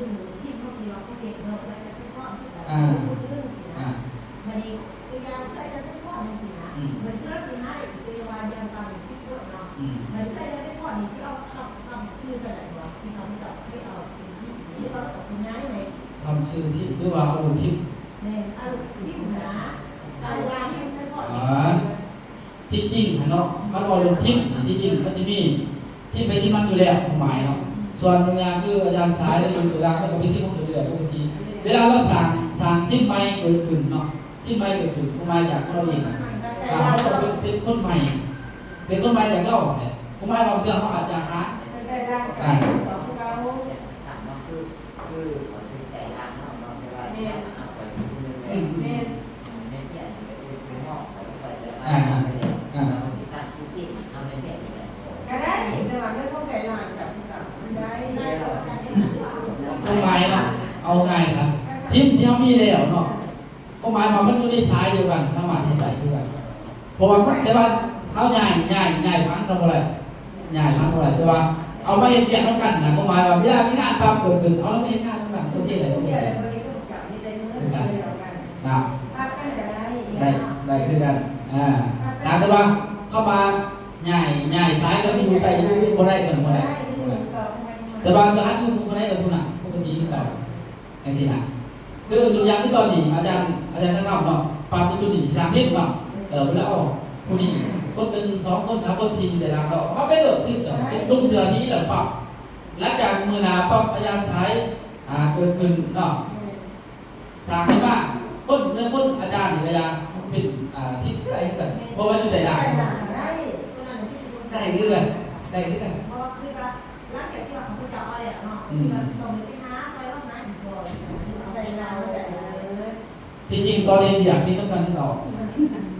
ດຶງທີ່ເຮົາຄິດວ່າເຂົາເຮັດເນາະ ເພິ່ນອາດຈະສະເພາະຄືກັນ ອ່າ ເພິ່ນເຮັດເລື່ອງຊີ້ນະ ອ່າ ບາດນີ້ຕົວຢ່າງເພິ່ນອາດຈະສະເພາະຈັ່ງຊີ້ນະ ອືມ ເພິ່ນຄືວ່າຊິຫາໄດ້ຕົວຢ່າງວ່າຢ່າງຕ່ຳສິບບົດເນາະ ອືມ ບາດນີ້ເພິ່ນອາດຈະສະເພາະນີ້ຊິເອົາຄຳ ຄຳຊື່ເທົ່າໃດບໍ່ ທີ່ເຂົາເຈົ້າເຄີຍເອົາເປັນທີ່ ຫຼືວ່າເອົາຕົວຢ່າງໃຫ້ ຄຳຊື່ທີ່ ຫຼືວ່າເອົາຮູບທິບ ແມ່ນ ເອົາຮູບທິບນະ ການວ່ານີ້ມັນສະເພາະ ອ່າ ທີ່ຈິງຫັ້ນເນາະ ຄັນເວົ້າເລື່ອງທິບ ທີ່ຈິງມັນຈະມີທິບໃຜທິບມັນຢູ່ແລ້ວ ຄວາມໝາຍເນາະ ສ່ວນບາງຢ່າງຄືອາຈານສາຍ ຫຼື ຕົວຢ່າງ ລາວກໍເປັນທິບຂອງຕົວຢູ່ແລ້ວປົກກະຕິ ເວລາລາວສ້າງ ສ້າງທິບໃໝ່ເກີດຂຶ້ນເນາະ ທີ່ໃໝ່ກໍຄືຄວາມໝາຍຈາກເຮົາເອງ ອ່າ ເຮົາຕ້ອງເປັນ ເປັນຄົນໃໝ່ ເປັນຄົນໃໝ່ຈາກລາວແຫຼະ ຄວາມໝາຍວ່າບາງເທື່ອເຮົາອາດຈະຫາ ອືມ ອ່າ ອ່າ ກໍໄດ້ ແຕ່ວ່າເລື່ອງຂອງໃຈລາວຈະຄືກັນ ມັນໄດ້ ຄວາມໝາຍເນາະ ເອົາງ່າຍຊະ ທີມທີ່ເຮົາມີແລ້ວເນາະ ຄວາມໝາຍວ່າມັນຢູ່ໃນສາຍດຽວກັນ ສາມາດເຮັດໄດ້ຄືກັນ ເພາະວ່າມັນ ແຕ່ວ່າເຮົາຍ້າຍ ຍ້າຍ ຍ້າຍພັນກໍບໍ່ໄດ້ ຍ້າຍພັນບໍ່ໄດ້ ແຕ່ວ່າເອົາມາເຮັດວຽກນຳກັນນະ ຄວາມໝາຍວ່າເວລາມີງານປັບເກີດຂຶ້ນ ເອົາລາວມາເຮັດງານນຳກັນ ໂອເຄໄດ້ ໂອເຄໄດ້ ຄືກັນນະ ໄດ້ ໄດ້ຄືກັນ ອ່າ ຖ້າເກີດວ່າເຂົາມາຍ້າຍ ຍ້າຍສາຍກັບຢູ່ໃກ້ ຢູ່ບໍ່ໄດ້ ກໍບໍ່ໄດ້ ບໍ່ໄດ້ ແຕ່ວ່າກໍຫາຢູ່ໝູ່ບໍ່ໄດ້ ກໍຜູ້ນັ້ນປົກກະຕິຄືເກົ່າ. ຈັ່ງຊີ້ນະ ຄືຍົກຕົວຢ່າງຄືຕອນນີ້ ອາຈານ ອາຈານທັກເຮົາເນາະ ປັບຢູ່ຈຸດນີ້ ສາມສິບເນາະ ເອີ ແລ້ວເອົາຜູ້ນີ້ຄົນໜຶ່ງ ສອງຄົນ ສາມຄົນ ທີ່ຢູ່ໃນຫຼັງເນາະ ເອົາໄປເລີຍ ຄືເກົ່າ ນຸ່ງເສື້ອສີແລ້ວປັບ ຫຼັງຈາກມື້ໜ້າປັບ ອາຈານສາຍ ອ່າ ເກີດຂຶ້ນເນາະ ສ້າງຂຶ້ນມາ ຄົນ ຄົນ ອາຈານນີ້ກໍຢ່າ ເປັນ ອ່າ ທິດໄດ້ຄືກັນ ເພາະວ່າຢູ່ໃນດ່ານ ໄດ້ຄືກັນ ໄດ້ຄືກັນ ບໍ່ ຄືວ່າ ຫຼັງຈາກທີ່ວ່າເຂົາເຈົ້າເອົາແລ້ວເນາະ ອືມ ທີ່ວ່າຕ້ອງໄດ້ໄປຫາຊ່ອຍລາວຫາອີກບໍ່ ເອົາໄປລາວໄດ້ເລີຍ ທີ່ຈິງຕອນເຮັດວຽກເຮັດນຳກັນຄືເກົ່າ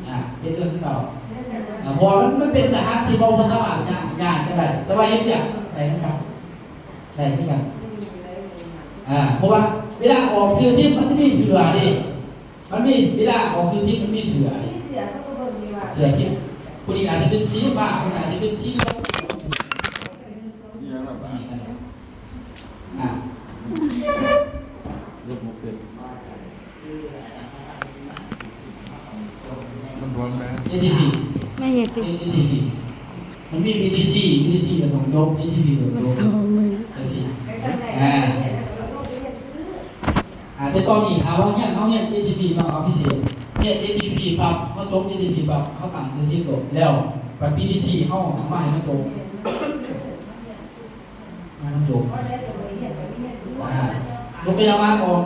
ອ່າ ເຮັດເລື່ອງຄືເກົ່າ ເລື່ອງແບບວ່າ ເພາະວ່າມັນ ມັນເປັນລະຫັດທີ່ບໍ່ ບໍ່ສາມາດຍ້າຍ ຍ້າຍໄດ້ ແຕ່ວ່າເຮັດວຽກໄດ້ຄືກັນ ໄດ້ຄືກັນ. ອາ ເພາະວ່າເວລາອອກຊື່ທີມ ມັນຈະມີເສື້ອເດ້ ມັນມີ ເວລາອອກຊື່ທີມ ມັນມີເສື້ອເດ້ ມີເສື້ອ ເຂົາກໍເບິ່ງຢູ່ວ່າ ເສື້ອທີມ ຜູ້ນີ້ອາດຈະເປັນສີຟ້າ ຜູ້ນີ້ອາດຈະເປັນສີ ອາ ມັນບວມແລ້ວ ເອທີພີ ມາເຮັດຕິ ເອທີພີ ມັນມີບີທີຊີ ບີທີຊີກໍຕ້ອງຈົບ ເອທີພີກໍຕ້ອງຈົບ ສອງມື້ ຈັ່ງຊີ້ ອາ ອາ ແຕ່ຕອນນີ້ຖ້າວ່າເຮົາຮຽນ ເຮົາຮຽນເອທີພີເນາະ ເອົາພິເສດ ຮຽນເອທີພີປັບ ເຮົາຈົບເອທີພີປັບ ເຮົາຕັ້ງຊື່ທີມໂລດ ແລ້ວບັດບີທີຊີເຮົາເອົາມາໃຫ້ມັນຕົກ ມານຳໂຕ ອາ ຍົກຕົວຢ່າງວ່າອອກ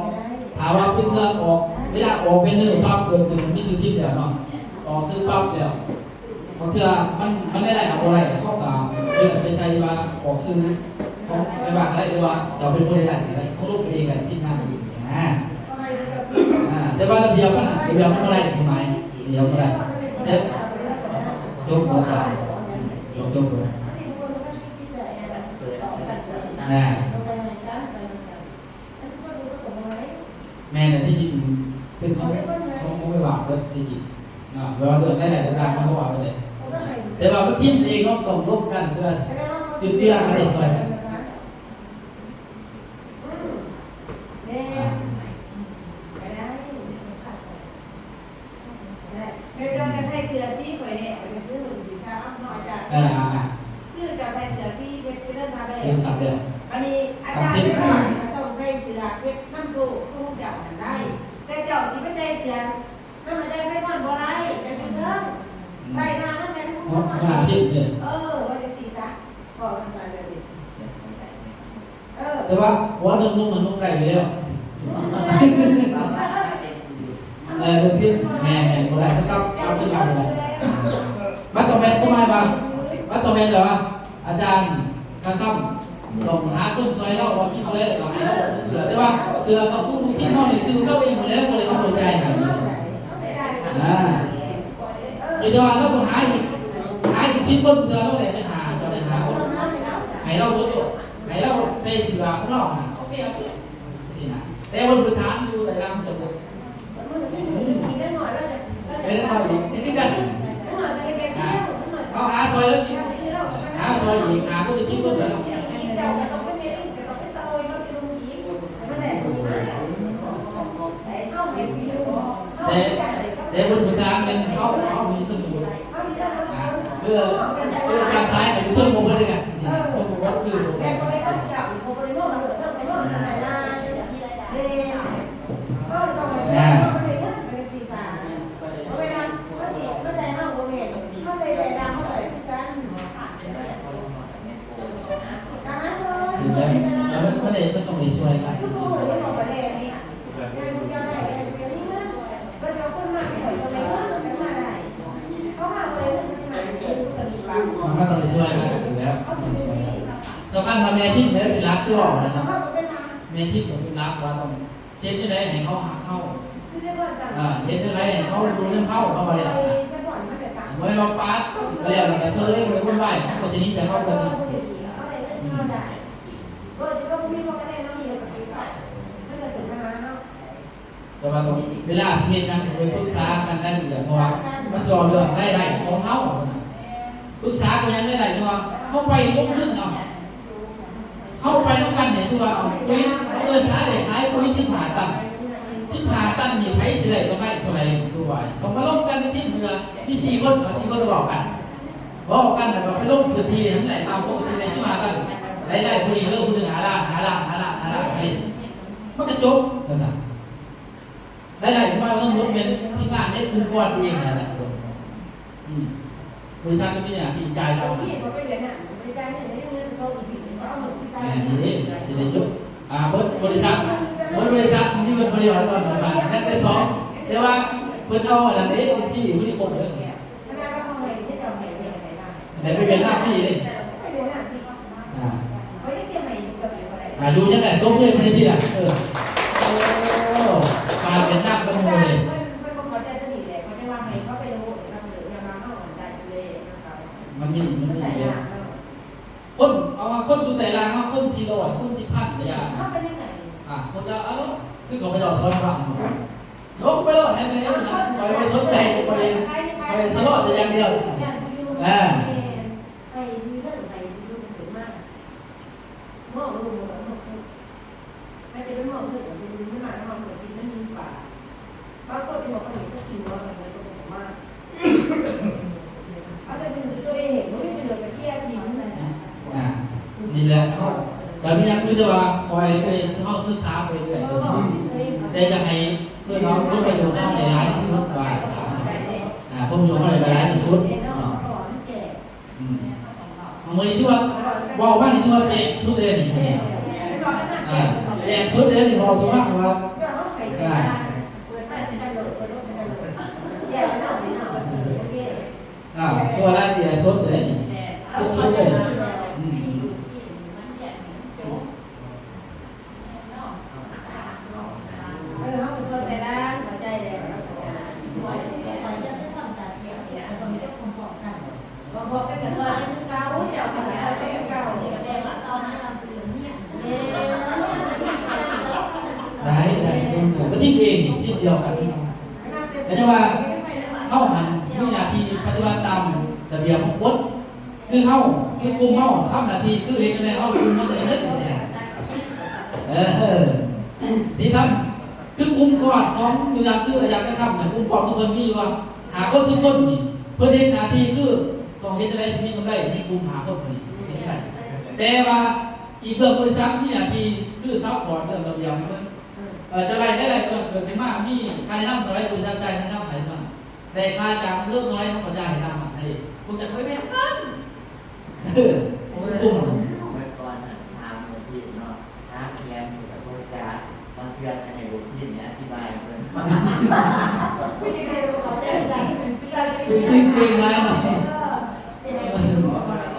ຖ້າວ່າເປັນເທື່ອອອກ ເວລາອອກເປັນເນີປັບ ເກີດຂຶ້ນມີຊື່ທີມແລ້ວເນາະ ອອກຊື່ປັບແລ້ວ ບາງເທື່ອມັນ ມັນໄດ້ໄດ້ເອົາບໍ່ໄດ້ ເຂົາກໍເລື່ອນໄປໃສ່ວ່າອອກຊື່ຂອງໃຜວ່າກໍໄດ້ ຫຼືວ່າເຈົ້າເປັນຜູ້ໄດ້ໄດ້ກໍໄດ້ ເຂົາລົງໄປເອງໄດ້ ທີມງານເອງນະ ອາ ແຕ່ວ່າລະບຽບມັນນະ ລະບຽບມັນບໍ່ໄດ້ ກົດໝາຍລະບຽບບໍ່ໄດ້ ແຕ່ ຈົບ ຈົບ ຈົບ ຈົບ ແມ່ນ ແມ່ນແຫຼະ ທີ່ຈິງເປັນຂອງ ຂອງ ຂອງໄປວ່າເບິດທີ່ຈິງເນາະ ແບບວ່າເລື່ອງໃດໆຕ່າງໆ ມັນກໍວ່າໄປເລີຍ ແຕ່ວ່າມັນທີມເອງເນາະ ຕ້ອງລົມກັນເພື່ອເຈືອໆກັນໄດ້ຊ່ອຍກັນ ແມ່ນ ກໍໄດ້. ແມ່ນ ເຈົ້າຈະໃສ່ເສື້ອສີຂ້ອຍແດ່ ຂ້ອຍຈະຊື້ເບິ່ງສີຂາວເນາະອາຈານ ເອີ ຄືເຈົ້າໃສ່ເສື້ອສີເຮັດເປັນເລື່ອງສາແບບ ເລື່ອງສາແບບ ອັນນີ້ອາຈານໄດ້ວ່າຕ້ອງໃສ່ເສື້ອເຮັດນຳໂຊຂອງເຈົ້ານັ້ນໄດ້ ແຕ່ເຈົ້າຊິໄປໃສ່ເສື້ອນຳອາຈານໄຊພອນບໍ່ໄດ້ ເຈົ້າຢູ່ເທິງ ອືມ ໄລ່ໜ້າມາໃສ່ນຳ ຫົວໜ້າທີມເດ້ ເອີ ວ່າຈັ່ງຊີ້ຊະ ເວົ້າສັ້ນໆແບບນີ້. ເອີ ແຕ່ວ່າຫົວໜຶ່ງນຸ່ງມັນນຸ່ງໄດ້ຢູ່ແລ້ວ ເອີ ນຸ່ງຜິດ ແມ່ນໆ ບໍ່ໄດ້ ຕ້ອງກັບ ກັບຄືນມາບໍ່ໄດ້ ມັນຕ້ອງແມ່ນ ຄວາມໝາຍວ່າ ມັນຕ້ອງແມ່ນແບບວ່າ ອາຈານການຄຳຕ້ອງຫາຄົນຊ່ອຍລາວ ວ່າມີຜູ້ໃດກໍໃຫ້ລາວເສື້ອ ແຕ່ວ່າເສື້ອກັບຜູ້ທີ່ເຮົານີ້ຊື້ລາວເອງໝົດແລ້ວ ບໍ່ໄດ້ເອົາໄປຈ່າຍໃຫ້ ອາ ແຕ່ວ່າລາວຕ້ອງຫາອີກ ຫາອີກສິບຄົນ ເທື່ອລາວໄດ້ໄປຫາ ເຈົ້າໄດ້ຫາຄົນ ໃຫ້ລາວເບິດໂລດ ໃຫ້ລາວໃສ່ເສື້ອຂອງລາວຫັ້ນນະ ໂອເຄ ຈັ່ງຊີ້ນະ ແຕ່ບົນພື້ນຖານຢູ່ໃນຫຼັງຈະເບິດ ແມ່ນເຂົາອີກ ຄືກັນ ເຮົາຫາຊ່ອຍລາວອີກ ຫາຊ່ອຍອີກ ຫາຄົນໄດ້ສິບຄົນຊ່ອຍລາວ ແຕ່ ແຕ່ບົນພື້ນຖານແມ່ນເຮົາ ເຮົາມີເທິງໝົດ ເອີ ເອີ ການຊາຍກໍຢູ່ເທິງໝົດເບິດເລີຍ ເທິງໝົດຄື ນະ ຖືກແລ້ວ ແລ້ວມັນ ມັນໄດ້ ມັນຕ້ອງໄດ້ຊ່ວຍກັນ ມັນຕ້ອງໄດ້ຊ່ວຍກັນ ຖືກແລ້ວ ຕ້ອງໄດ້ຊ່ວຍກັນ ສຳຄັນວ່າແມ່ທີມໄດ້ເປັນຫຼັກ ຄືເວົ້ານັ້ນເນາະ ແມ່ທີມກໍເປັນຫຼັກ ວ່າຕ້ອງ ເຮັດຈັ່ງໃດໃຫ້ເຂົາຮັກເຮົາ ເອີ ເຮັດຈັ່ງໃດໃຫ້ເຂົາຢູ່ນຳເຮົາ ເຮົາບໍ່ໄດ້ຮັກນະ ບໍ່ແມ່ນວ່າປາດໄປແລ້ວ ແລ້ວກໍເຊີຍ ແລ້ວວຸ່ນວາຍ ເຂົາກໍຊິໜີຈາກເຮົາເບິດ ອືມ ແຕ່ວ່າຕ້ອງ ເວລາຊິເຮັດຫຍັງ ຕ້ອງໄປປຶກສາກັນລາຍລະອຽດ ເພາະວ່າມັນຊິເວົ້າເລື່ອງລາຍໄດ້ຂອງເຮົານະ ປຶກສາກັນຫຍັງໄດ້ຫຼາຍ ເພາະວ່າເຮົາໄປລົງທຶນເນາະ ເຮົາໄປນຳກັນນີ້ ສົມມຸດວ່າເອົາປຸຍ ບັງເອີນສາໄດ້ຂາຍປຸຍສິບຫ້າຕັນ ສິບຫ້າຕັນນີ້ ໃຜຊິໄດ້ກຳໄລເທົ່າໃດ ສົມມຸດວ່າ ຕ້ອງມາລົມກັນໃນທີມເພື່ອ ມີສີ່ຄົນ ເອົາສີ່ຄົນເວົ້າກັນ ເວົ້າກັນແລ້ວກໍໄປລົງພື້ນທີ່ໃຫ້ມັນໄດ້ຕາມປົກກະຕິ ໄດ້ສິບຫ້າຕັນ ລາຍໄດ້ຜູ້ນີ້ເລີກຜູ້ໜຶ່ງຫ້າລ້ານ ຫ້າລ້ານ ຫ້າລ້ານ ຫ້າລ້ານ ມັນກໍຈົບ ວ່າຊັ້ນ ລາຍໄດ້ມາທັງໝົດແມ່ນທີມງານໃນອົງກອນເອງນັ້ນແຫຼະ ອືມ ບໍລິສັດກໍມີໜ້າທີ່ຈ່າຍຕາມນັ້ນ ແມ່ນເດ້ ຊິໄດ້ຈົບ ອ່າ ເບິດບໍລິສັດ ເບິດບໍລິສັດ ມີເບິດບໍລິສັດ ຍັງແຕ່ສອງ ແຕ່ວ່າເພິ່ນເອົາອັນນັ້ນເດ້ ເອັມຊີ ຜູ້ນີ້ຄົບເດີ ໄດ້ໄປຫວຽດນາມຟຣີເດ້ ອ່າ ອ່າ ຢູ່ຈັ່ງໃດ ຕົບມືໃຫ້ເພິ່ນແດ່ຕິລະ ເອີ ໂອ້ ຜ່ານຫວຽດນາມກັບໝູ່ເດ້ ເພິ່ນ ເພິ່ນບໍ່ພໍໃຈຕົວນີ້ແຫຼະ ເພິ່ນໄດ້ວ່າໃຫ້ເຂົາໄປໂລດ ເຂົາໄປໂລດ ຢ່າມາເຮົາໃຈເລີຍ ມັນມີ ມັນມີແບບ ຄົນ ເອົາວ່າຄົນຢູ່ໃຕ້ລ່າງເນາະ ຄົນທີຮ້ອຍ ຄົນທີພັນກະຢ່າ ເຮົາເປັນຈັ່ງໃດ ອ່າ ຄົນລາວ ເອົາ ຄືເຂົາເຈົ້າສອນພະ ລົງໄປໂລດ ໃຫ້ໄປເຮັດນະ ຂ້ອຍບໍ່ສົນໃຈ ຂ້ອຍ ຂ້ອຍສະເລາະແຕ່ຢ່າງດຽວ ອ່າ ໃຫ້ດີເດີ ໃຫ້ດີເດີ ເກີດມາ ມອງລົງມາ ໃຫ້ໄປມອງເພິ່ນ ເປັນມັນມາເຮົາເກີດກິນມັນມີປາ ບາງຄົນທີ່ວ່າເຂົາເຫັນເຂົາກິນບໍ່ ເຂົາເຈົ້າບໍ່ມາ ເຂົາເຈົ້າເປັນຕົວເອງ ບໍ່ມີປະໂຫຍດ ກະເຄຍຖິ້ມ ອ່າ ນີ້ແຫຼະ ເຮົາ ກະມີຫຍັງມີແຕ່ວ່າຄອຍໄປ ເຮົາສຶກສາໄປເລື້ອຍ ແຕ່ຢາກໃຫ້ເພິ່ນເອົາຜົນປະໂຫຍດເຮົາໄດ້ຫຼາຍທີ່ສຸດ ວ່າ ອ່າ ຜົນປະໂຫຍດເຮົາໄດ້ຫຼາຍທີ່ສຸດເນາະ ອືມ ມື້ນີ້ຖືວ່າ ເວົ້າມານີ້ຖືວ່າແຈ້ງສຸດເດ້ນີ້ ອ່າ ແຈ້ງສຸດເດ້ນີ້ ເວົ້າສູ່ຟັງວ່າ ອ່າ ອ່າ ຄືວ່າລາຍລະອຽດສຸດເດ້ນີ້ ສຸດໆເລີຍ ອືມ. ເອີ ເຮົາກະຊ່ວຍໄປລ້າງຫົວໃຈແຫຼະ ບອກກັນກະຊ່ວຍກັນຄືເກົ່າ ເຈົ້າກະຊ່ວຍກັນຄືເກົ່າ ແມ່ນ ໄດ້ ໄດ້ ກະທີມເອງທີມດຽວກັນ ກະຍັງວ່າເຮົາຫັ້ນມີໜ້າທີ່ປະຕິບັດຕາມລະບຽບຂອງກົດ ຄືເຮົາ ຄືກຸ່ມເຮົາທຳໜ້າທີ່ ຄືເຮັດຈັ່ງໃດເຮົາກຸ່ມເຮົາຈະໄດ້ເງິນຈັ່ງຊີ້ນະ ເອີ ທີ່ທຳ ຄືກຸ່ມກ້ອນຂອງຢູ່ນຳ ຄືຢາກຈະທຳນະ ກຸ່ມກ້ອນຂອງເພິ່ນມີຢູ່ວ່າຫ້າຄົນ ສິບຄົນນີ້ ເພິ່ນເຮັດໜ້າທີ່ຄືຕ້ອງເຮັດຈັ່ງໃດຊິມີກຳໄລໃນກຸ່ມຫ້າຄົນນີ້ ເຮັດຈັ່ງໃດ ແຕ່ວ່າອີກເບື້ອງບໍລິສັດມີໜ້າທີ່ຄືຊັບພອດເລື່ອງລະບຽບໃຫ້ເພິ່ນ ເອີ ຈະໄລ່ ໄດ້ໄລ່ຕົວນັ້ນເກີດຂຶ້ນມາ ມີຄ່າແນະນຳເທົ່າໃດ ບໍລິສັດຈ່າຍຄ່າແນະນຳໃຫ້ເທົ່ານັ້ນ ໄດ້ຄ່າຈ້າງເພີ່ມເທົ່າໃດ ເຮົາກະຈ່າຍໃຫ້ຕາມນັ້ນ ໃຫ້ພວກຈັກໄປແບ່ງກັນ ເອີ ກຸ່ມ ເມື່ອກ່ອນຫັ້ນຖາມເມື່ອກີ້ເນາະ ຖາມແຄມນີ້ກະບໍ່ຈັກ ບາງເທື່ອກະໃຫ້ລູກທີມນີ້ອະທິບາຍເພິ່ນ ຄືຄິດເກັ່ງຫຼາຍເນາະ ເອີ ເກັ່ງ ເກັ່ງ ເກັ່ງ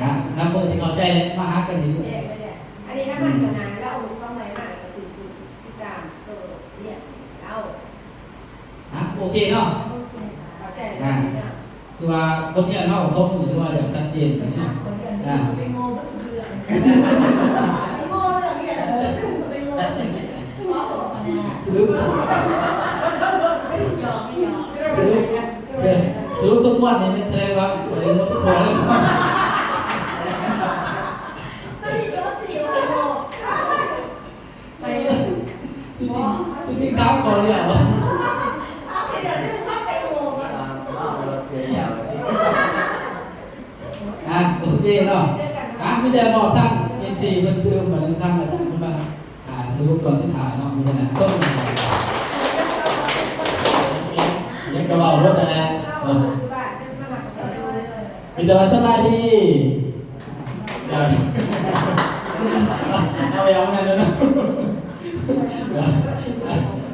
ນະ ນຳເພິ່ນຊິເຂົ້າໃຈແຫຼະ ມາຫາກັນນີ້ ອັນນີ້ນຳມັນກະນານ ລາວເອົາຄວາມໃໝ່ມາ ແລ້ວກະສືບຕິດຕາມໂຕວຽກລາວ ນະ ໂອເຄເນາະ ເຂົ້າໃຈແລ້ວ ນະ ຄືວ່າບົດຮຽນເຮົາສອງມື້ ຄືວ່າຢ່າງຊັດເຈນເນາະ ນະ ສະຫຼຸບ ສະຫຼຸບ ສະຫຼຸບທຸກງວດນີ້ແມ່ນສະແດງວ່າບໍ່ໄດ້ງວດທຸກຂໍ້ເລີຍ ທີ່ຈິງ ທີ່ຈິງຖາມຂໍ້ດຽວ ອ່າ ໂອເຄເນາະ ອ່າ ມີແຕ່ບອກທາງເອັມຊີເພິ່ນຕື່ມ ບາດນີ້ທາງອາຈານເພິ່ນມາ ອ່າ ສະຫຼຸບຕອນສຸດທ້າຍເນາະ ມື້ນັ້ນຕົ້ນ ຍັງກະເວົ້າລົດຫັ້ນແຫຼະເນາະ ມີແຕ່ວ່າສະບາຍດີ ເອົາແບບນັ້ນເນາະ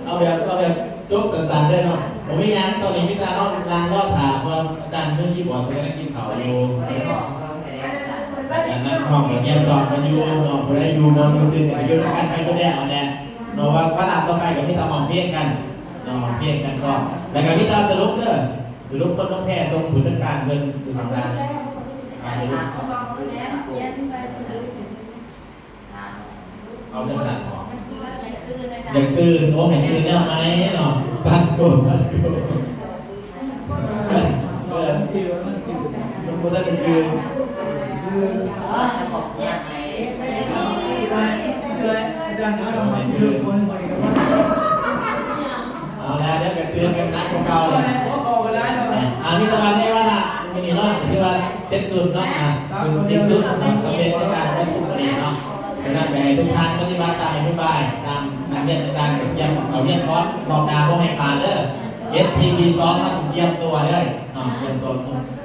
ເອົາແບບ ເອົາແບບຈົບສັ້ນໆເລີຍເນາະ ບໍ່ມີຫຍັງ ຕອນນີ້ມີແຕ່ເຮົານັ່ງລໍຖ້າ ເພາະວ່າອາຈານມືຄີບອດເພິ່ນກຳລັງກິນເຂົ້າຢູ່ ກະນັ່ງຫ້ອງກະກຽມຊ້ອມກັນຢູ່ເນາະ ຜູ້ໃດຢູ່ບ່ອນຊື່ໆກະໄປຢູ່ນຳກັນໄປ ຜູ້ໃດເອົາແດ່ເນາະ ວ່າມາລາບຕໍ່ໄປກະມີແຕ່ຮ້ອງເພງກັນເນາະ ຮ້ອງເພງກັນຊ້ອມ ແລ້ວກະມີແຕ່ສະຫຼຸບເດີ ສະຫຼຸບຄົນລົງແພສົ່ງຜູ້ຈັດການເພິ່ນຢູ່ທາງດ້ານ ອ່າ ສະຫຼຸບ ເອົາຈັ່ງຊັ້ນເນາະ ຢາກຕື່ນ ໂອ້ ໃຫ້ຕື່ນແນວໃໝ່ເນາະ ບາສໂກ ບາສໂກ ເອີ ມັນບໍ່ທັນໄດ້ຕື່ນ ເອົາແລ້ວ ດຽວກະຕື່ນກັນໜັກກວ່າເກົ່າແລ້ວ ອ່າ ມີແຕ່ວ່າໃນວາລະມື້ນີ້ເນາະ ຖືວ່າເສັດສິ້ນເນາະ ອ່າ ສິ້ນສຸດຄວາມສຳເລັດໃນການປະຊຸມມື້ນີ້ເນາະ ສະນັ້ນກະໃຫ້ທຸກທ່ານປະຕິບັດຕາມນະໂຍບາຍ ຕາມ ອັນ ວຽກຕ່າງໆ ກະກຽມເຂົ້າຮຽນກ່ອນ ຮອບໜ້າບໍ່ໃຫ້ຂາດເດີ ເອສທີບີສອງ ມາກຽມຕົວເລີຍເນາະ ກຽມຕົວ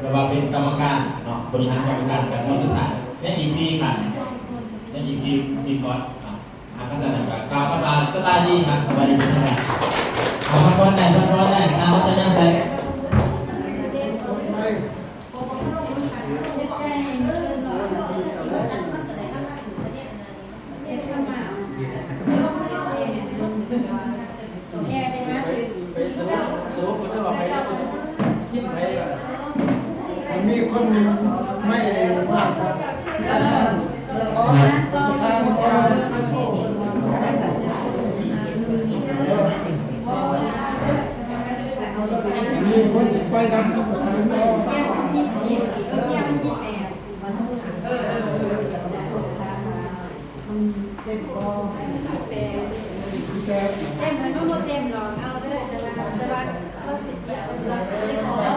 ແບບວ່າເປັນກຳມະການເນາະ ບໍລິຫານກຳມະການ ການຮອບສຸດທ້າຍ ຍັງອີກສີ່ຂັ້ນ ຍັງອີກສີ່ ສີ່ຄອດເນາະ ອ່າ ຄັນຊັ້ນກະກ່າວຄຳວ່າສະບາຍດີ ອ່າ ສະບາຍດີເປັນທາງການ ອ່າ ພັກຜ່ອນໄດ້ ພັກຜ່ອນໄດ້ ຕາມອັດທະຍາໄສ. ແມ່ໄປຫາເພິ່ນ ມີຄົນໃໝ່ມາກະປະສານ ປະສານຕໍ່ ມີຄົນໄປນຳປະສານຕໍ່. ເຕັມບໍ່? ເຕັມ ເຕັມ ມັນກໍບໍ່ເຕັມດອກ ເອົາເດີ ແຕ່ວ່າ ແຕ່ວ່າເຮົາຊິປຽກເພິ່ນວ່າ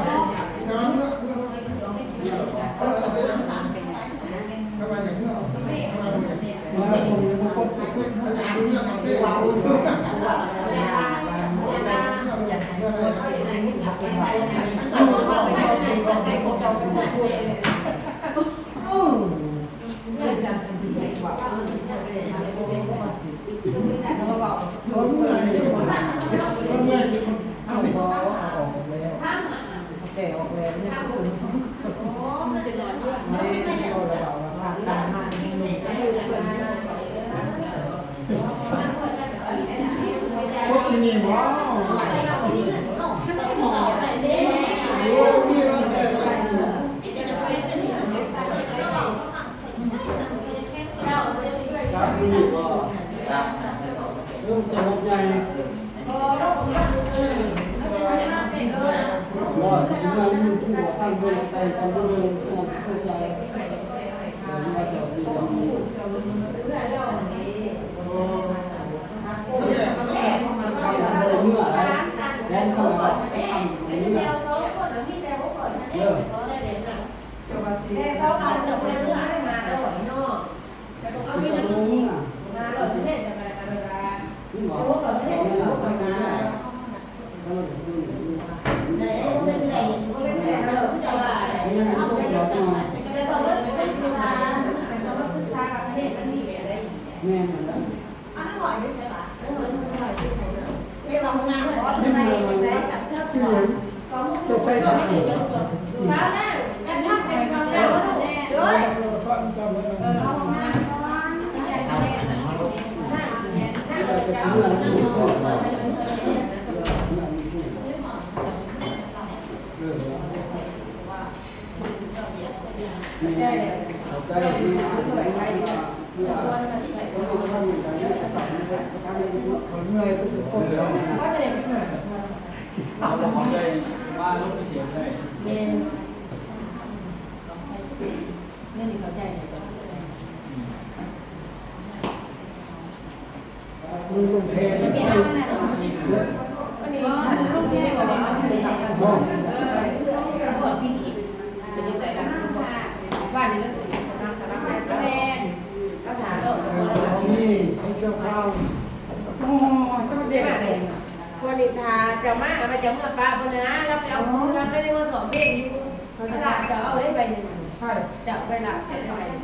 ວັນນີ້ຖ້າເຈົ້າມາ ວ່າເຈົ້າເມືອປະເພິ່ນນະ ລາວໄປເອົາເມືອ ລາວໄດ້ມາສອບເພງຢູ່ ລາວເຈົ້າເອົາໄດ້ໃບໜຶ່ງ ໃຜ ເຈົ້າໃບລະ ໃບ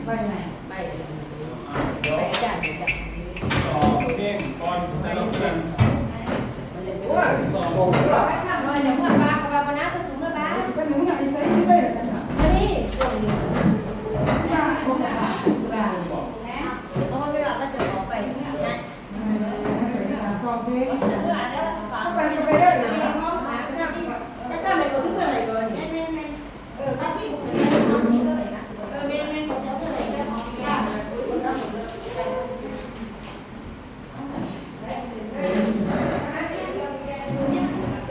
ໃບ ໃບ ໃບອາຈານ ເຈົ້າ ສອບເພງກ່ອນແຕ່ລະເທື່ອ ໂອ້ຍ ສອບ ເຈົ້າເມືອປະ ເຂົາວ່າບໍ່ນາ ເຈົ້າຊິເມືອປະ ເປັນຫຍັງ ໃສ່ ໃສ່ ອັນນີ້ ເອົາໄວ້ວ່າເຂົາຈະອອກໄປ ສອບເພງ